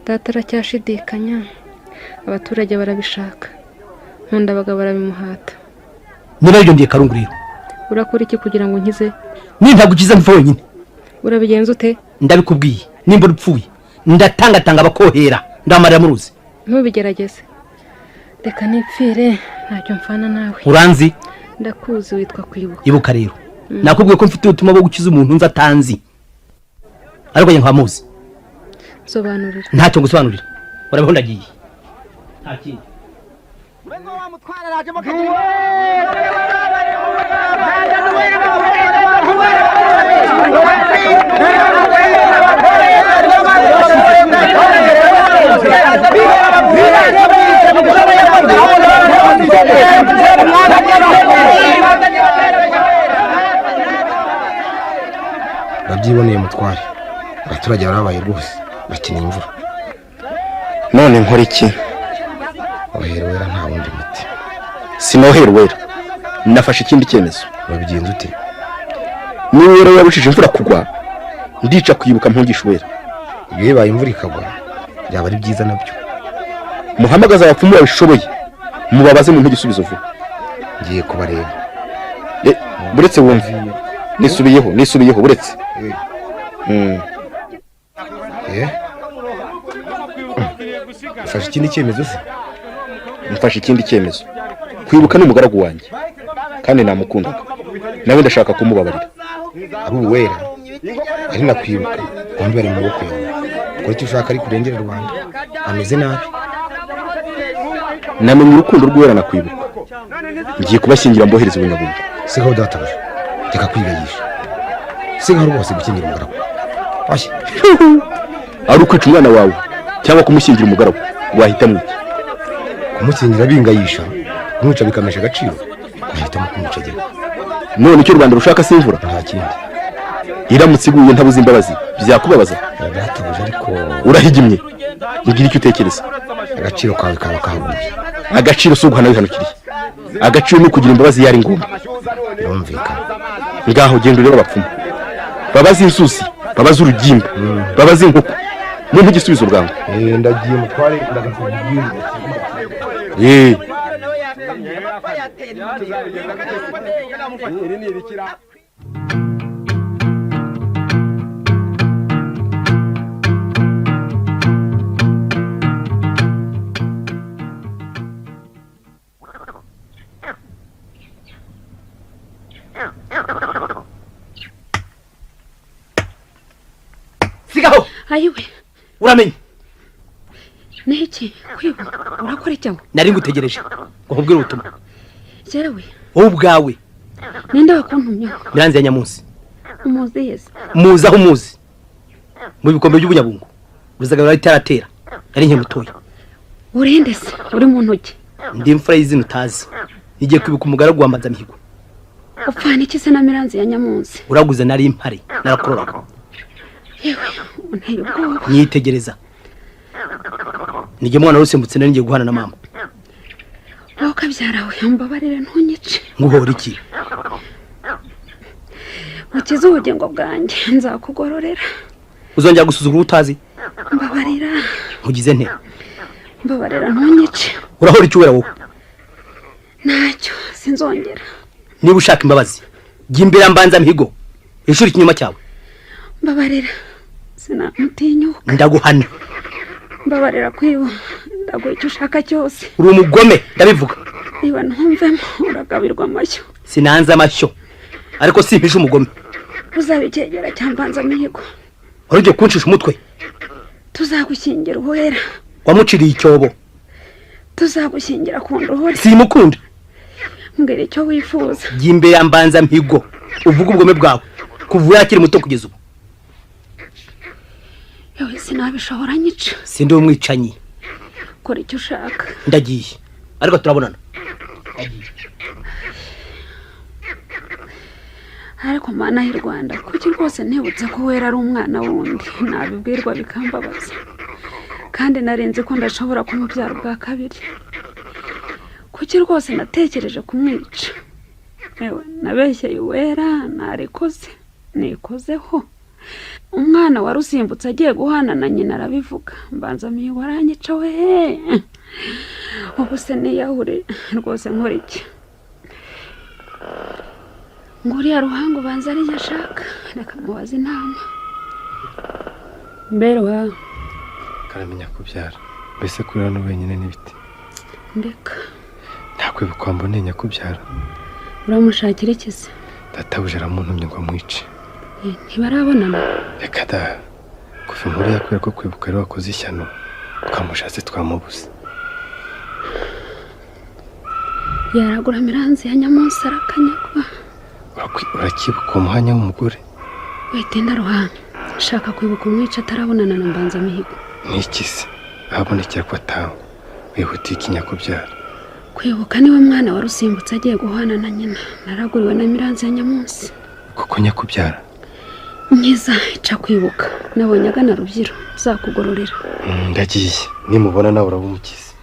Data aracyashidikanya, abaturage barabishaka, nkunda abagabo barabimuhata. Niba ibyo, ndiye karungu rero. Urakora iki kugira ngo nkize? Nintagukiza mpfa wenyine. Urabigenza ute? Ndabikubwiye, nimba upfuye ndatangatanga abakohera, ndamarira mu ruzi. Ntubigerageze, reka nipfire, ntacyo mfana nawe. Uranzi? Ndakuzi, witwa Kwibuka. Ibuka rero, nakubwiye ko mfite ubutumwa bwo gukiza umuntu nzi atanzi, ariko njye nkamuzi. Nsobanurira. Ntacyo ngusobanurira, urabeho, ndagiye, nta kindi. Urabyiboneye mutware, abaturage barabaye rwose, bakeneye imvura. None nkora iki? Ohera Uwera, nta wundi muti. Sinohera Uwera, nafashe ikindi cyemezo. Urabigenza ute? Niba Uwera yabujije imvura kugwa, ndica Kwibuka mpungisha Uwera. Iyo bibaye imvura ikagwa byaba ari byiza nabyo. Muhamagaze abapfumu babishoboye, mubabaze mumpe igisubizo vuba. Ngiye kubareba. Buretse wumve, nisubiyeho, nisubiyeho, buretse. Eh? Ufashe ikindi cyemezo se? Mfashe ikindi cyemezo. Kwibuka ni umugaragu wanjye kandi namukundaga, nawe ndashaka kumubabarira. Ari Uwera, ari na Kwibuka, bombi bari mu maboko yawe. Ukora icyo ushaka, ariko urengere rubanda, ameze nabi. Namenye urukundo rw'Uwera na Kwibuka, ngiye kubashyingira mbohereza ubunyabungo. Sigaho databuja, reka kwigayisha, sigaho rwose gukingira umugaragu. Washye. Ari ukwica umwana wawe cyangwa kumushyingira umugaragu, wahitamo iki? Kumukingira bingayisha, kumwica bikamesha agaciro, nahitamo kumwica ajyayo. None icyo rubanda rushaka si imvura? Nta kindi. Iramutse iguye ntabuze imbabazi, byakubabaza? Databuja, ariko Urahigimye, mbwira icyo utekereza. Agaciro kawe kaba kahaguye. Agaciro si uguhana wihanukiriye, agaciro ni ukugira imbabazi iyo ari ngombwa. Birumvikana. Ngaho genda urebe abapfumu, babaze inzuzi, babaze urugimbu, babaze inkoko, Mumpe igisubizo bwangu. Ndagiye mutware, ndagafunga. Ye. Sigaho. Ayiwe. Uramenye. Niki kwiba urakora icyo? Nari ngutegereje ngo nkubwire ubutumwa. Jewe? Wowe ubwawe. Ninde wakuntumyeho? Miranzi ya Nyamunsi. Umuzi yese? Muzi aho umuzi. Mu bikombe by'ubunyabungo. Uruzaga itaratera. Nari nke mutoya. Urinde se uri mu ntoki? Ndi imfura y'izina utazi. Igiye kwibuka umugaragu wa Mbanzamihigo. Upfana iki se na Miranzi ya Nyamunsi? Uraguze nari impare narakororaga. Yewe unteye ubwoba. Nyitegereza. Nige mwana rusimbutse nari ngiye guhana na mama. Wowe kabyara we mbabarire ntunyice. Nguhora iki? Ukize ubugingo bwanjye nzakugororera. Uzongera gusuzugura utazi? Mbabarira. Nkugize nte? Mbabarira ntunyice. Urahora iki wera wowe? Ntacyo sinzongera. Niba ushaka imbabazi jya imbere ya Mbanzamihigo ishuri ikinyoma cyawe. Mbabarira sinamutinyuka. Ndaguhana. Mbabarira kwiba ndaguha icyo ushaka cyose. Uri umugome ndabivuga. Niba ntumvemo uragabirwa amashyo. Sinanze amashyo ariko simpisha umugome. Uzaba icyegera cya Mbanzamihigo. Wari ugiye kuncisha umutwe. Tuzagushyingira uwera. Wamuciriye icyobo. Tuzagushyingira ku ndohore. Simukunda. Mbwira icyo wifuza. Jya imbere ya Mbanzamihigo uvuge ubugome bwawe kuva yakiri muto kugeza ubu. Yewe sinabishobora nyica. Sindi umwicanyi. Kora icyo ushaka. Ndagiye ariko turabonana. Ariko mana y'u Rwanda kuki rwose ntibutse ko wera ari umwana wundi nabibwirwa bikambabaza. Kandi narinzi ko ndashobora kumubyara ubwa kabiri. Kuki rwose natekereje kumwica? Ewe nabeshyeye uwera narikoze nikozeho. Umwana warusimbutse agiye guhana na nyina arabivuga. Mbanzamihigo aranyica we. Ubu se niyahure rwose nkora iki? Nguriya Ruhango banza ari ashaka reka mubaze inama. Mberwa karamenya kubyara mbese kuri hano wenyine n'ibiti. Ndeka. Ntakwibuka mbone nyakubyara. Uramushakira iki se? Databuja aramuntumye ngo amwice. Ntibarabonana? Reka da. Kuva inkuru yakwira ko kwibuka ari wakoze ishyano twamushatse twamubuze. Yaragura Miranzi ya Nyamunsi arakanyagwa. Urakibuka uwo muhanya w'umugore? Witinda Ruhanga. Shaka kwibuka umwica atarabonana na Mbanzamihigo. Niki se? Ahabonekera ko atangwa. Wihutiye ikinyakubyara. Kwibuka niwe mwana warusimbutse agiye guhana na nyina. Naraguriwe na Miranzi ya Nyamunsi. Koko nyakubyara? Nkiza ica kwibuka. Nabonye agana Rubyiro zakugororera. Ndagiye. Nimubona nawe uraba umukize.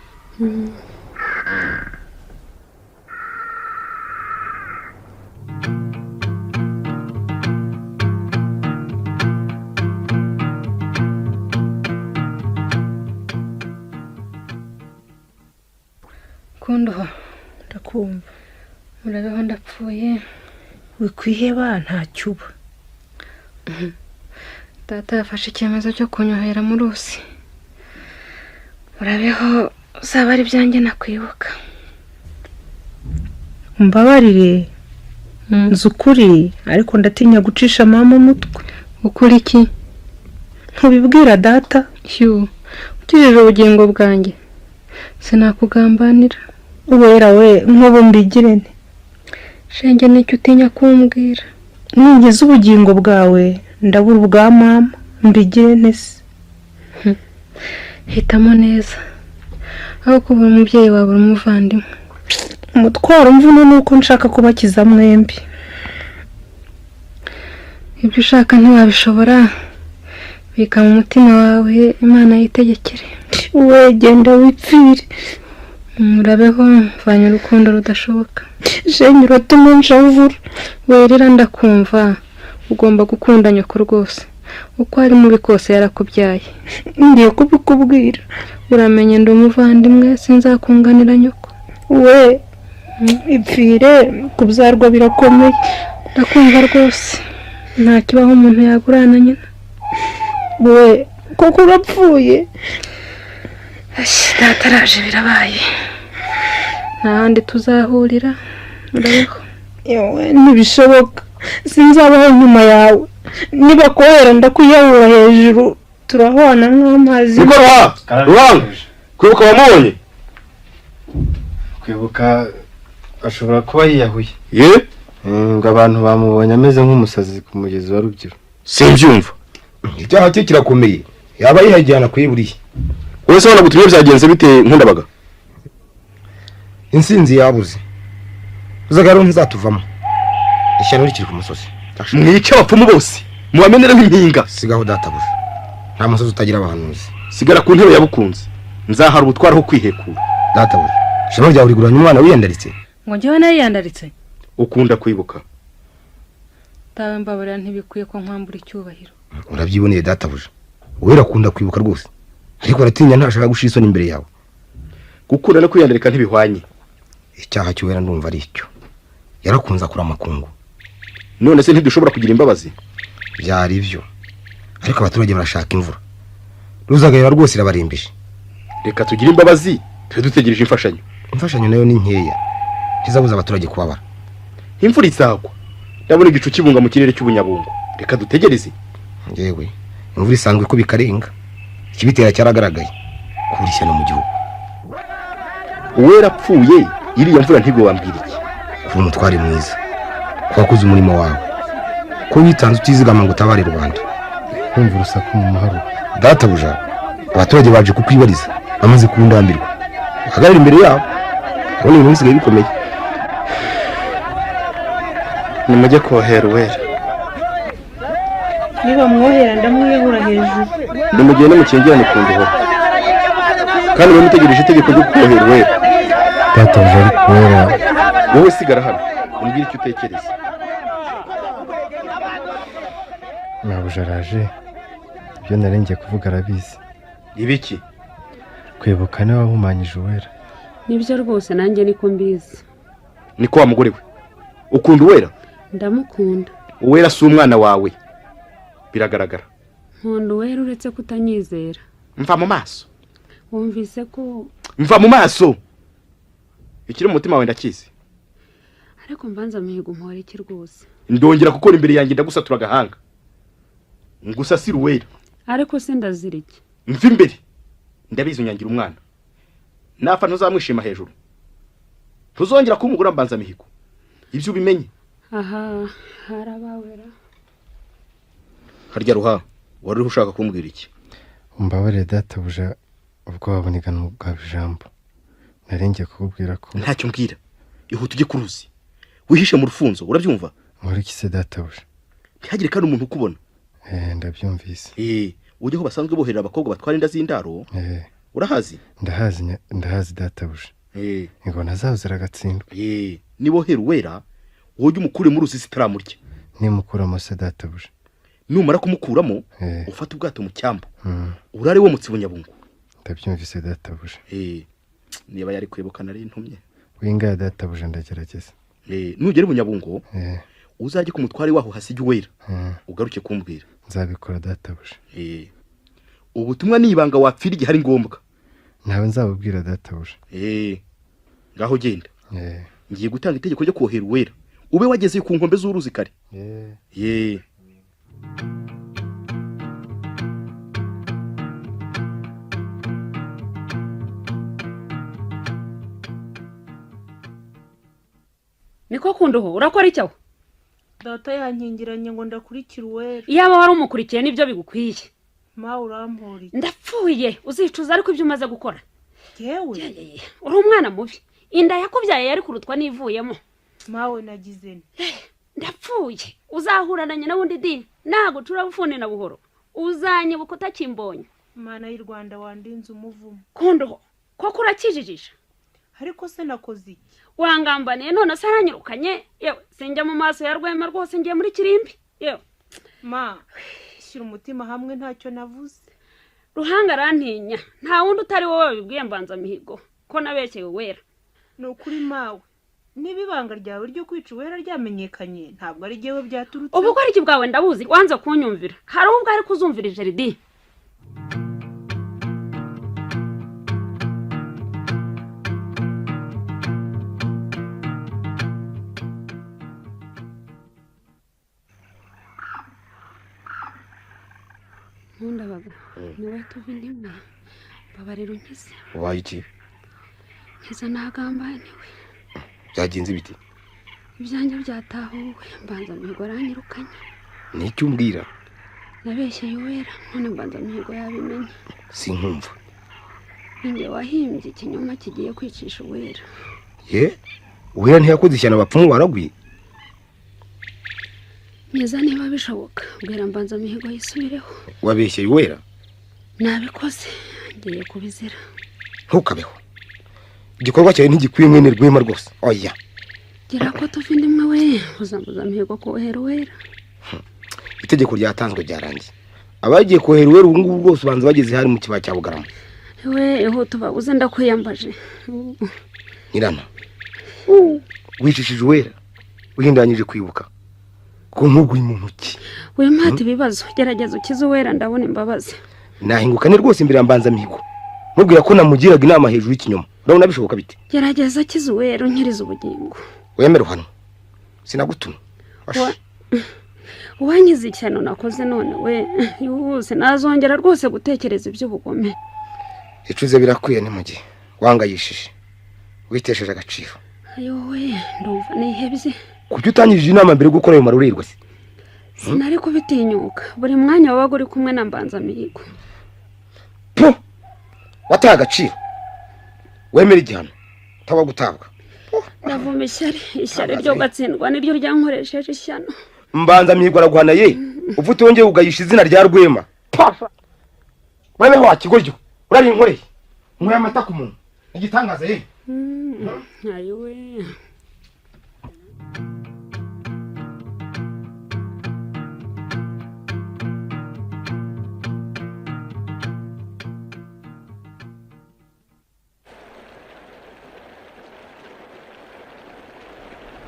Kundoho. Ndakumva. Murabeho ndapfuye. Wikwiheba ntacyo uba. Data yafashe icyemezo cyo kunyohera mu rusi. Murabeho uzaba ari byanjye nakwibuka. Mbabarire. Nzi ukuri ariko ndatinya gucisha mama umutwe. Ukuri iki? Ntubibwira data. Shyu, ukijije ubugingo bwanjye. Sinakugambanira. Uwera we nk'ubu mbigire nte? Shenge nicyo utinya kumbwira. Ningize ubugingo bwawe ndabura ubwa mama mbigire nte se? Hitamo neza. Aho kubura umubyeyi wawe umuvandimwe. Umutwaro mvuna nuko nshaka kubakiza mwembi. Ibyo ushaka ntiwabishobora. Bika mu mutima wawe Imana yitegekere. We genda wipfire. Murabeho mvanye urukundo rudashoboka. Shenge uratuma nshavura. Werera ndakumva. Ugomba gukunda nyoko rwose. Uko ari mubi kose yarakubyaye. Ngiye kubikubwira. Uramenye ndi umuvandimwe, sinzakunganira nyoko. We ipfire kubyarwa birakomeye. Ndakumva rwose, nta kibaho umuntu yagurana nyina. We koko urapfuye? Data araje birabaye, nta handi tuzahurira. Urabeho. Yewe ntibishoboka, sinzabaho nyuma yawe. Niba kohera ndakwiyahura hejuru, turahwana nk'amazi. Niko Ruha, Ruhanga, Kwibuka wamubonye? Kwibuka ashobora kuba yiyahuye. Ye? Ngo abantu bamubonye ameze nk'umusazi ku mugezi wa Rubyiro. Simbyumva. Icyaha cye kirakomeye, yaba yihajyana kuyiburiye. Wowe se wanagutumye byagenze bite Nkundabaga? Insinzi yabuze. Uzagaro ntizatuvamo. Ishyano rikiri ku musozi. Mwice abapfumu bose, mubamenereho impinga. Sigaho databuja, nta musozi utagira abahanuzi. Sigara ku ntebe yabukunze, nzahara ubutwara aho kwihekura. Databuja, ishema ryawe riguranye umwana wiyandaritse. Ngo njyewe nariyandaritse? Ukunda kwibuka. Dawe mbabarira, ntibikwiye ko nkwambura icyubahiro. Urabyiboneye databuja, wowe urakunda kwibuka rwose, ariko aratinya ntashaka gushira isoni imbere yawe. Gukunda no kwiyandarika ntibihwanye. Icyaha cy'uwera ndumva ari icyo. Yarakunze akura amakungu. None se ntidushobora kugira imbabazi? Byari byo, ariko abaturage barashaka imvura. Ruzagayura rwose irabarembije. Reka tugire imbabazi, tube dutegereje imfashanyo. Imfashanyo nayo ni nkeya, ntizabuza abaturage kubabara. Imvura izagwa, ndabona igicu kibunga mu kirere cy'ubunyabungo. Reka dutegereze. Yewe imvura isanzwe ko bikarenga, ikibitera cyaragaragaye, kubura ishyano mu gihugu. Uwera apfuye iriya mvura ntigo wambwira iki? Kuba umutware mwiza, ko wakoze umurimo wawe, ko witanze utizigama ngo utabare rubanda. Kumva urusaku mu muharuro. Databuja, abaturage baje kukwibariza, bamaze kundambirwa. Uhagarare imbere yabo, urabona ibintu bisigaye bikomeye. Nimujye kohera Uwera. Niba mwohera ndamwiyahura hejuru. Nimugende mukingirane ku ndohoro, kandi mube mutegereje itegeko ryo kohera Uwera. Databuja ariko Uwera. Wowe sigara hano umbwire icyo utekereza. Mabuja araje, ibyo narengeye kuvuga arabizi. Ibiki? Kwibuka niwe wahumanyije Uwera. Nibyo rwose nanjye niko mbizi. Niko wa mugore we, ukunda Uwera? Ndamukunda. Uwera si umwana wawe, biragaragara. Nkunda Uwera uretse kutanyizera. Mva mu maso. Wumvise ko mva mu maso. Ikiri mu mutima wawe ndakizi. Ariko mbanza mihigo mpora iki rwose. Ndongera gukora imbere yanjye ndagusatura agahanga. Ngusasira Uwera. Ariko se ndazira iki? Mva imbere. Ndabizi unyangira umwana. Nafa ntuzamwishima hejuru. Ntuzongera kumugura mbanza mihigo. Ibyo ubimenye. Aha, harabawera. Harya Ruha, wari ushaka kumbwira iki? Umbabarire databuja, ubwo wabonigana ubwa ijambo. Narengeye kukubwira ko ntacyo mbwira. Ihute ujye ku ruzi, wihishe mu rufunzo, urabyumva? Nkora iki se databuja? Ntihagire kandi umuntu ukubona. Ndabyumvise. Ujye aho basanzwe boherera abakobwa batwara inda z'indaro. Urahazi? Ndahazi, ndahazi databuja. Ingona zaho ziragatsindwa. Nibohera Uwera, wowe umukure mu ruzi zitaramurya. Nimukuramo se databuja? Numara kumukuramo, ufate ubwato mu cyambu. Urare wo mutsi bunyabungo. Ndabyumvise databuja. Niba yari kwibuka nari ntumye. Winga ya databuja ndagerageza. Nugera bunyabungo, uzajye ku mutware waho hasige Uwera. Ugaruke kumbwira. Nzabikora databuja. Ubutumwa ni ibanga wapfira igihe ari ngombwa. Ntawe nzabubwira databuja. Ngaho genda. Ngiye gutanga itegeko ryo kohera Uwera. Ube wageze ku nkombe z'uruzi kare. Niko Kunduho, urakora icyo? Data yankingiranye ngo ndakurikira Uwera. Iyaba wari umukurikiye nibyo bigukwiye. Ma urampora. Ndapfuye, uzicuza ariko ibyo umaze gukora. Yewe. Uri umwana mubi. Inda yakubyaye yari kurutwa n'ivuyemo. Mawe nagize nte. Ndapfuye, uzahura na nyina wundi di. Nagucura bufune na buhoro. Uzanyibuka utakimbonye. Mana y'u Rwanda wandinze umuvumo. Kunduho, koko urakijijisha. Ariko se nakoze iki? Wangambaniye none se aranyirukanye. Yewe sinjya mu maso ya Rwema rwose, ngiye muri Kirimbi. Yewe ma Shyira umutima hamwe, ntacyo navuze. Ruhanga arantinya. Nta wundi utari wowe wabibwiye Mbanzamihigo ko nabeshyeye Uwera. Ni ukuri mawe, niba ibanga ryawe ryo kwica Uwera ryamenyekanye, ntabwo ari jyewe byaturutse. Ubugoryi bwawe ndabuzi, wanze kunyumvira. Hari ubwo ariko uzumvira Jeridi. Nkundabaga, niwe tuva indimwe, mbabarira unkize. Ubaye iki? Nkiza nagambaniwe. Byagenze bite? Ibyanjye byatahuwe, Mbanzamihigo aranyirukanye. Ni icyo umbwira? Nabeshyeye Uwera, none Mbanzamihigo yabimenye. Sinkumva. Ninjye wahimbye ikinyoma kigiye kwicisha Uwera. Ye, Uwera ntiyakoze ishyano abapfumu baraguye? Nkiza niba bishoboka, bwira Mbanzamihigo yisubireho. Wabeshyeye Uwera? Nabikoze, ngiye kubizira. Ntukabeho, igikorwa cyawe ntigikwiye mwene Rwema rwose, oya. Gira ko tuva indimwe we, uzambuzamihigo kohera Uwera. Itegeko ryatanzwe byarangiye, abagiye kohera Uwera ubu ngubu rwose ubanza bageze hari mu kibaya cya Bugarama. We, ihute ubabuze, ndakwiyambaje. Nyirana, wicishije Uwera, uhindanyije kwibuka ko nkuguye mu ntoki. Wimpata ibibazo, gerageza ukize Uwera, ndabona imbabazi. Nahinguka ni rwose imbere ya Mbanzamihigo mubwira ko namugiraga inama hejuru y'ikinyoma, urabona bishoboka bite? Gerageza akize Uwera, unkirize ubugingo. Wemere uhanwe, sinagutumye. Uwangize ishyano nakoze none we yihuse, nazongera rwose gutekereza iby'ubugome. Icuze birakwiye, ni mu gihe wangayishije, witesheje agaciro. Ayowe, ndumva nihebye. Kuki utangije inama mbere yo gukora ayo marorerwa se? Sinari kubitinyuka, buri mwanya wabaga uri kumwe na Mbanzamihigo. Wataye agaciro, wemera igihano utaba gutabwa. Ndavuma ishyari, ishyari ryo gatsindwa niryo ryankoresheje ishyano. Mbanzamihigo araguhana ye, ufite wongeye ugayisha izina rya Rwema. Wemeho wa kigoryo, urarinkoreye nkuye amata ku munwa, igitangaza ye. Ayowe.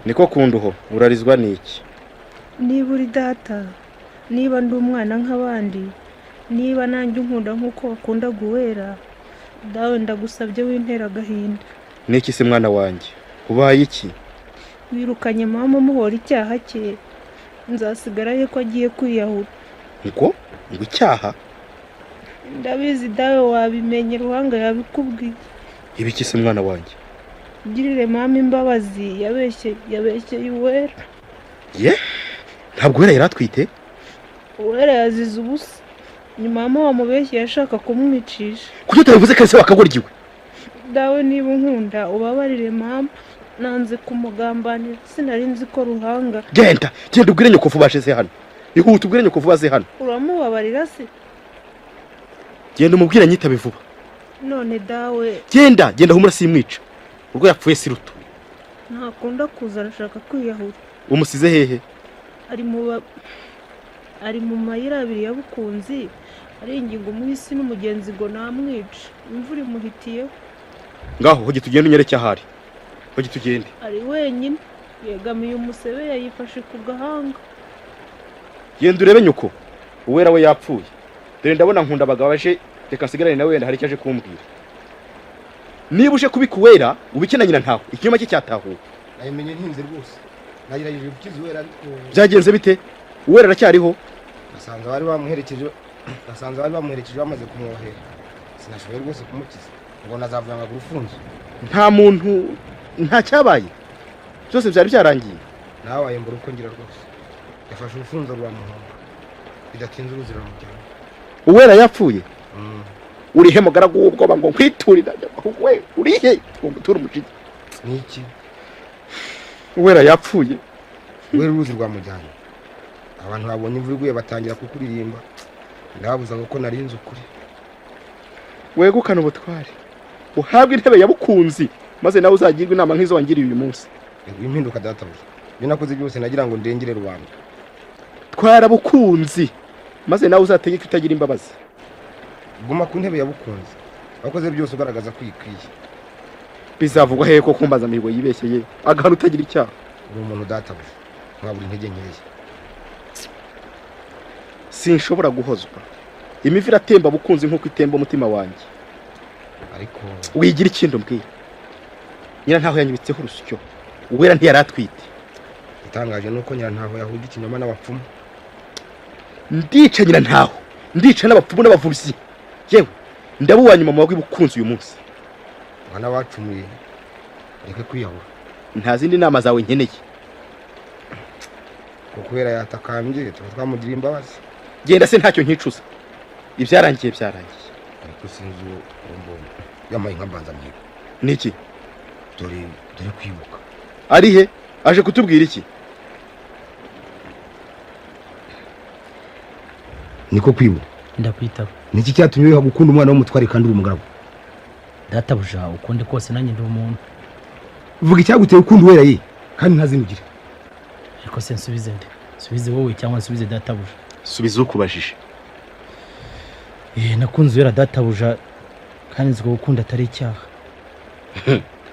Niko kunduho, urarizwa n'iki? Niba uri data, niba ndi umwana nk'abandi, niba nanjye unkunda nk'uko wakundaga Uwera, dawe ndagusabye wintera agahinda. Niki se mwana wanjye, ubaye iki? Wirukanye mama umuhora icyaha cye, nzasigara ko agiye kwiyahura. Ngo icyaha? Ndabizi dawe, wabimenye, Ruhanga yabikubwiye. Ibiki se mwana wanjye? Girire mama imbabazi, yabeshyeye Uwera. Ye, ntabwo Uwera yaratwite? Uwera yazize ubusa, ni mama wamubeshyeye ashaka kumwicisha. Kuki utabivuze kare se wakagoryiwe? Dawe niba unkunda ubabarire mama, nanze kumugambanira, sinari nzi ko Ruhanga. Genda, genda ubwire nyoko vuba ashize hano. Ihute ubwire nyoko vuba aze hano. Uramubabarira se? Genda umubwire nyitabe vuba. None dawe. Genda, genda humura simwica. Urwo yapfuye si ruto. Ntakunda kuza, arashaka kwiyahura. Umusize hehe? Ari mu mayira abiri ya Bukunzi, aringinga umuhisi n'umugenzi ngo namwica. Imvura imuhitiyeho. Ngaho hogi tugende unyereke ahari. Hogi tugende. Ari wenyine, yegamiye umusebe, yayifashe ku gahanga. Genda urebe nyoko. Uwera we yapfuye. Dore ndabona nkunda abagabo aje, reka nsigarane nawe wenda hari icyo aje kumbwira. Niba uje kubika Uwera ubike na nyina ntaho, ikinyoma cye cyatahuwe. Nabimenye ntinze rwose, nagerageje gukiza Uwera ariko. Byagenze bite? Uwera aracyariho? Nasanze abari bamuherekeje bamaze kumwohera, sinashoboye rwose kumukiza ngo nazavuye amaguru ufunze. Nta muntu, nta cyabaye, byose byari byarangiye. Nabaye mbura uko ngira rwose, yafashe urufunzo ruramuhonga, bidatinze uruzi ruramujyana. Uwera yapfuye? Urihe mugaragu w'ubwoba ngo nkwiturira we, urihe ngo nguture umujinya? Niki? Uwera yapfuye. Uwera uruzi rwamujyanye. Abantu babonye imvura iguye batangira kukuririmba, ndababuza ko narinze ukuri. Wegukana ubutware, uhabwe intebe ya Bukunzi, maze nawe uzagirwe inama nk'izo wangiriye uyu munsi. Impinduka databuja, ibyo nakoze byose nagira ngo ndengere rubanda. Twara Bukunzi, Maze nawe uzategeke utagira imbabazi. Guma ku ntebe yabukunze, wakoze byose ugaragaza ko uyikwiye. Bizavugwa hehe ko kumbaza mihigo yibeshyeye agahana utagira icyaha? Uri umuntu databuja, mwabura intege nkeya. Sinshobora guhozwa, imivu iratemba bukunzi nk'uko itemba umutima wanjye. Ariko wigira ikindi umbwira. Nyirantaho yanyibitseho urusyo, Uwera ntiyari atwite. Itangaje nuko Nyirantaho yahuje ikinyoma n'abapfumu. Ndica Nyirantaho, ndica n'abapfumu n'abavubyi, yewe ndaba uwa nyuma mu bagwi bukunzi uyu munsi. Mwana wacumuye, reke kwiyahura. Nta zindi nama zawe nkeneye. Kuko Uwera yatakambye, tuba twamugiriye imbabazi. Genda se, ntacyo nkicuza, ibyarangiye byarangiye. Ariko sinzi uwo mbonye yambaye nka Mbanzamihigo. Niki? Dore dore kwibuka. Ari he? Aje kutubwira iki? Niko kwibuka. Ndakwitaba. Niki cyatumye wiha gukunda umwana w'umutware kandi uri umugaragu? Databuja, ukundi kose nanjye ndi umuntu. Vuga icyaguteye gukunda Uwera ye kandi ntazinugira. Ariko se nsubize nde? Nsubize wowe cyangwa nsubize databuja? Subiza ukubajije. Nakunze Uwera databuja, kandi nzi ko gukunda atari icyaha.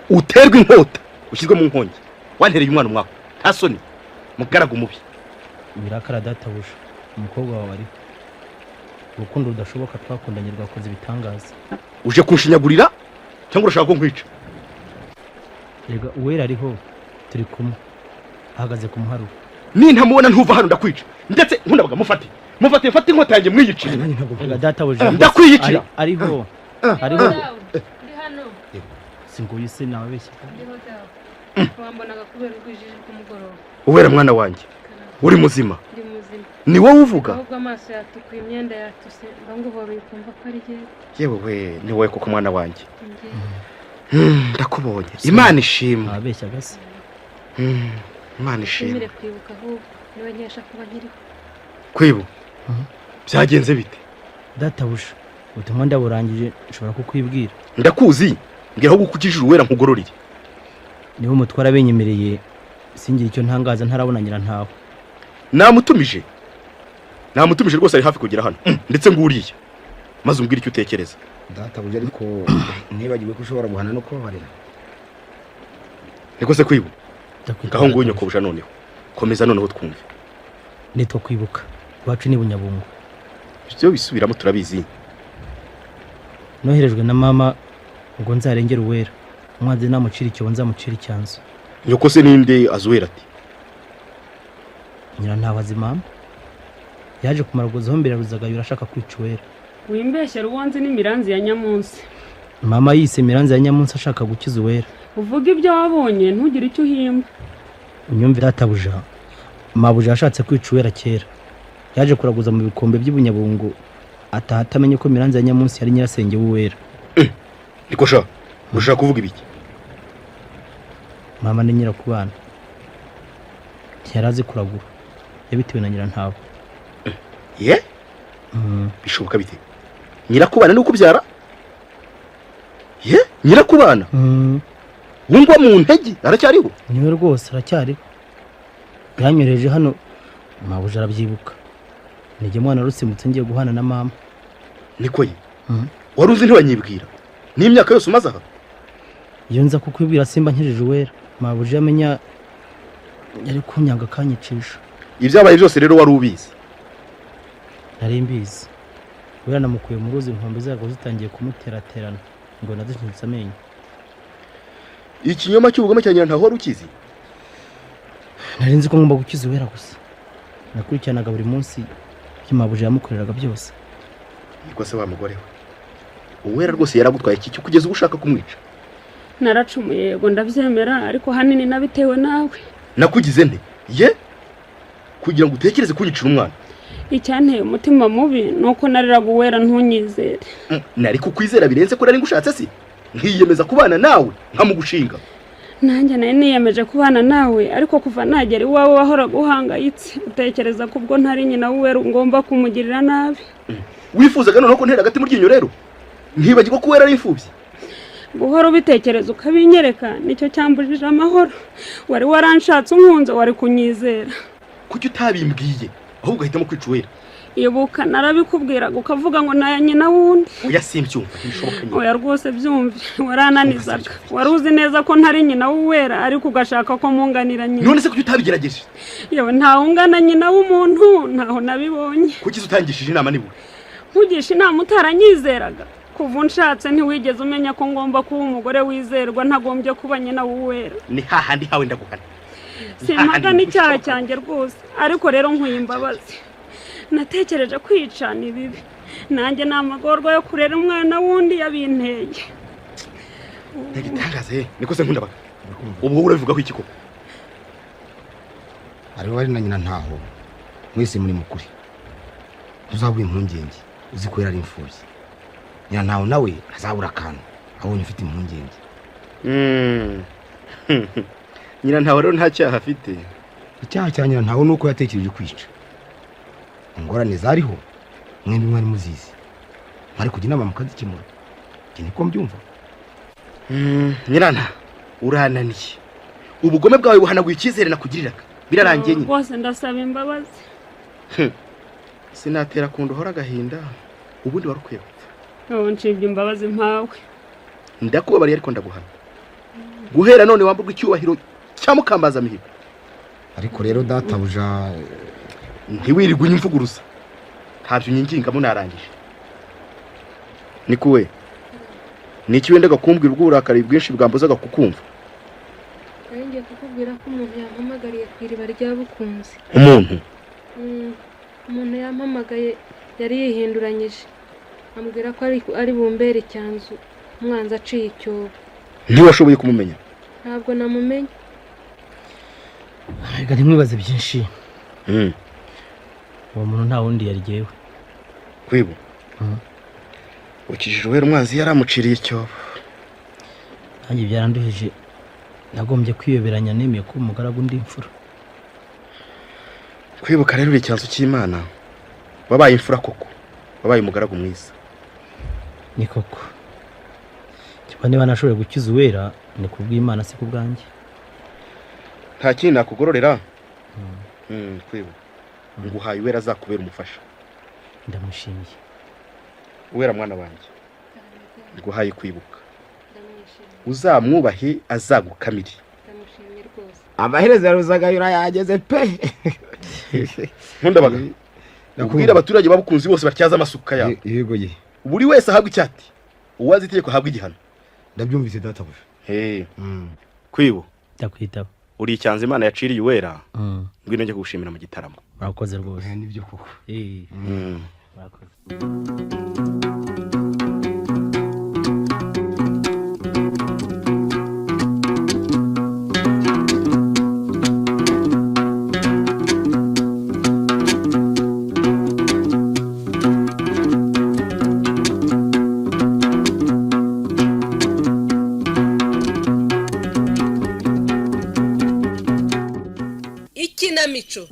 Uterwa inkota ushyirwe mu nkongi, wantereye umwana umwaka, nta soni, mugaragu mubi. Birakara databuja, umukobwa wawe ariho. Urukundo rudashoboka twakundanye rwakoze ibitangaza. Uje kunshinyagurira cyangwa urashaka ko nkwica? Rega Uwera ariho, turi kumwe, ahagaze ku muharuro. Nintamubona ntuva hano, ndakwica. Ndetse nkundabaga mufate mufate, mfate inkota yanjye mwiyicire. Rega databuja, Ndakwiyicira. Ariho ariho. Ndi hano. Singuye se nababeshya? Ndiho dawe, wambonaga kubera urwijiji rw'umugoroba. Uwera mwana wanjye, uri muzima? Ndi muzima. Ni wowe uvuga? Ahubwo amaso yatukuye, imyenda yatuse, mba nguhobeye ukumva ko ari jyewe. Yewe we, ni wowe koko mwana wanjye. Njyewe. Ndakubonye, Imana ishimwe. Nababeshyaga se? Imana ishimwe. Nshimire kwibuka ahubwo, niwe nkesha kuba nkiriho. Kwibu, byagenze bite? Databuja, ubutumwa ndaburangije, nshobora kukwibwira. Ndakuzi, mbwira aho gukukijije Uwera nkugororere. Niba umutware abenyemereye, singira icyo ntangaza ntarabona Nyirantaho. Namutumije, namutumije rwose, ari hafi kugera hano. Ndetse nguriya, maze umbwire icyo utekereza. Databuja, ariko ntibagiwe ko ushobora guhana no kubabarira. Niko se kwibu? Ndakwitaba, Ngaho nguyu databuja. nyokobusha noneho, komeza noneho twumve. Nitwa Kwibuka, iwacu ni Bunyabungo. Ibyo bisubiramo turabizi. Noherejwe na mama ngo nzarengere Uwera, umwanzi namucira icyobo nzamucira icyanzu. Nyoko se ninde azuwera ati? Nyirantaho azi mama, yaje kumara guzombera Ruzagayura ashaka kwica Uwera. Wimbeshyera uwo nzi n'imiranzi ya Nyamunsi. Mama yise Miranzi ya Nyamunsi ashaka gukiza Uwera. Uvuga ibyo wabonye, ntugire icyo uhimba. Unyumve databuja, mabuja yashatse kwica Uwera kera, yaje kuraguza mu bikombe by'Ibunyabungo, ataha atamenye ko Miranzi ya Nyamunsi yari nyirasenge w'Uwera. Niko sha, urashaka kuvuga ibiki? Mama ni nyirakubana, ntiyari azi kuragura, yabitewe na Nyirantaho. Ye, bishoboka bite? Nyirakubana ni ukubyara? Ye, nyirakubana wungwa mu ntege aracyariho? Niwe rwose, aracyariho. Yanyohereje hano, mabuja arabyibuka, nijye mwana rusimbutse ngiye guhana na mama. Niko ye, wari uzi ntiwanyibwira n'imyaka yose umaze aha? Iyo nza kukwibwira simba nkijije Uwera. Mabuja yamenya yari kunyanga akanyicisha. Ibyabaye byose rero wari ubizi? Nari mbizi. Uwera namukuye mu ruzi inkombe zarwo zitangiye kumuteraterana ngo nazishinyitse amenyo. Ikinyoma cy'ubugome cya Nyirantaho wari ukizi? Nari nzi ko ngomba gukiza Uwera gusa. Nakurikiranaga buri munsi ibyo mabuja yamukoreraga byose. Niko se wa mugore we, Uwera rwose yaragutwaye iki kugeza ubu ushaka kumwica? Naracumuye yego, ndabyemera, ariko hanini nabitewe nawe. Nakugize nte ye kugira ngo utekereze kunyicira umwana? Icyanteye umutima mubi ni uko nariraga Uwera ntunyizere. Nari kukwizera birenze ko nari ngushatse, si nkiyemeza kubana nawe nkamugushinga. Nanjye nari niyemeje kubana nawe, ariko kuva nagera iwawe wahoraga uhangayitse, utekereza ko ubwo ntari nyina w'Uwera ngomba kumugirira nabi. Wifuzaga noneho ko ntera agati mu ryinyo rero nkibagirwa ko Uwera ari imfubyi? Guhora ubitekereza ukabinyereka nicyo cyambujije amahoro. Wari waranshatse unkunze, wari kunyizera. Kuki utabimbwiye ahubwo ugahitamo kwica Uwera? Ibuka narabikubwiraga ukavuga ngo naya nyina wundi. Oya, simbyumva, ntibishoboka nyine. Oya rwose byumve, warananizaga. Wari uzi neza ko ntari nyina w'Uwera, ariko ugashaka ko munganira nyina. None se kuki utabigerageje? Yewe, ntawungana nyina w'umuntu, ntaho nabibonye. Kuki se utangishije inama nibura? Nkugisha inama utaranyizeraga? Kuva unshatse ntiwigeze umenya ko ngomba kuba umugore wizerwa, ntagombye kuba nyina w'Uwera. Ni hahandi hawe, ndaguhana. Simpaka n'icyaha cyanjye rwose, ariko rero nkuye imbabazi. Natekereje kwica ni bibi, nanjye ni amagorwa yo kurera umwana w'undi yabinteye. Igitangaza ye niko se Nkundabaga, ubwo wowe urabivugaho iki koko? Ariwe ari na nyina, ntaho mwese muri mukuri. Ntuzabura impungenge uzi ko yari imfubyi. Nyina ntaho nawe ntazabura akantu abonye ufite impungenge. Nyina ntawe rero nta cyaha afite. Icyaha cya nyina ntawe ni uko yatekereje kwica. Ingorane zariho mwembi mwari muzizi, mwari kujya inama mukazikemura. Njye niko mbyumva. Nyirana, urananiye. Ubugome bwawe buhanaguye icyizere nakugiriraga, birarangiye nyine. Rwose ndasaba imbabazi. Sinatera kunda uhora agahinda, ubundi wari ukwiye gupfa. Ubu ncibye imbabazi mpawe. Ndakubabariye, ariko ndaguhana. Guhera none wamburwa icyubahiro cya mukambaza mihigo. Ariko rero databuja. Ntiwirirwe unyimvuguruza, ntabyo unyingingamo, narangije. Nikuwe, ni iki wendaga kumbwira ubwo uburakari bwinshi bwambuzaga kukumva? Nari ngiye kukubwira ko umuntu yampamagariye ku iriba rya Bukunzi. Umuntu? Umuntu yampamagaye yari yihinduranyije, ambwira ko ari bumbere icyanzu umwanzi aciye icyobo. Ntiwashoboye kumumenya? Ntabwo namumenye. Reka ntimwibaze byinshi. Uwo muntu nta wundi yari jyewe. Kwibu, ukijije Uwera umwanzi yaramuciriye icyobo. Nanjye byaranduhije, nagombye kwiyoberanya, nemeye kuba umugaragu undi imfura. Kwibuka rero uri icyanzu cy'Imana, wabaye imfura koko, wabaye umugaragu mwiza. Ni koko, kiba niba nashoboye gukiza Uwera ni kubw'Imana, si ku bwanjye. Nta kindi nakugororera. Kwibu, nguhaye Uwera azakubera umufasha. Ndamushimiye. Uwera mwana wanjye, nguhaye kwibuka, uzamwubahe azagukamire. Ndamushimye rwose. Amaherezo ya Ruzagayura yageze pe. Nkundabaga, ubwire abaturage babukunzi bose batyaza amasuka yabo. Yego ye. Buri wese ahabwa icyati, uwazi itegeko ahabwa igihano. Ndabyumvise databuja. Kwibu, Ndakwitaba. uri icyanzu Imana yaciriye Uwera. Ngwino njye kugushimira mu gitaramo. Murakoze rwose. Nibyo koko. Murakoze. Ikinamico.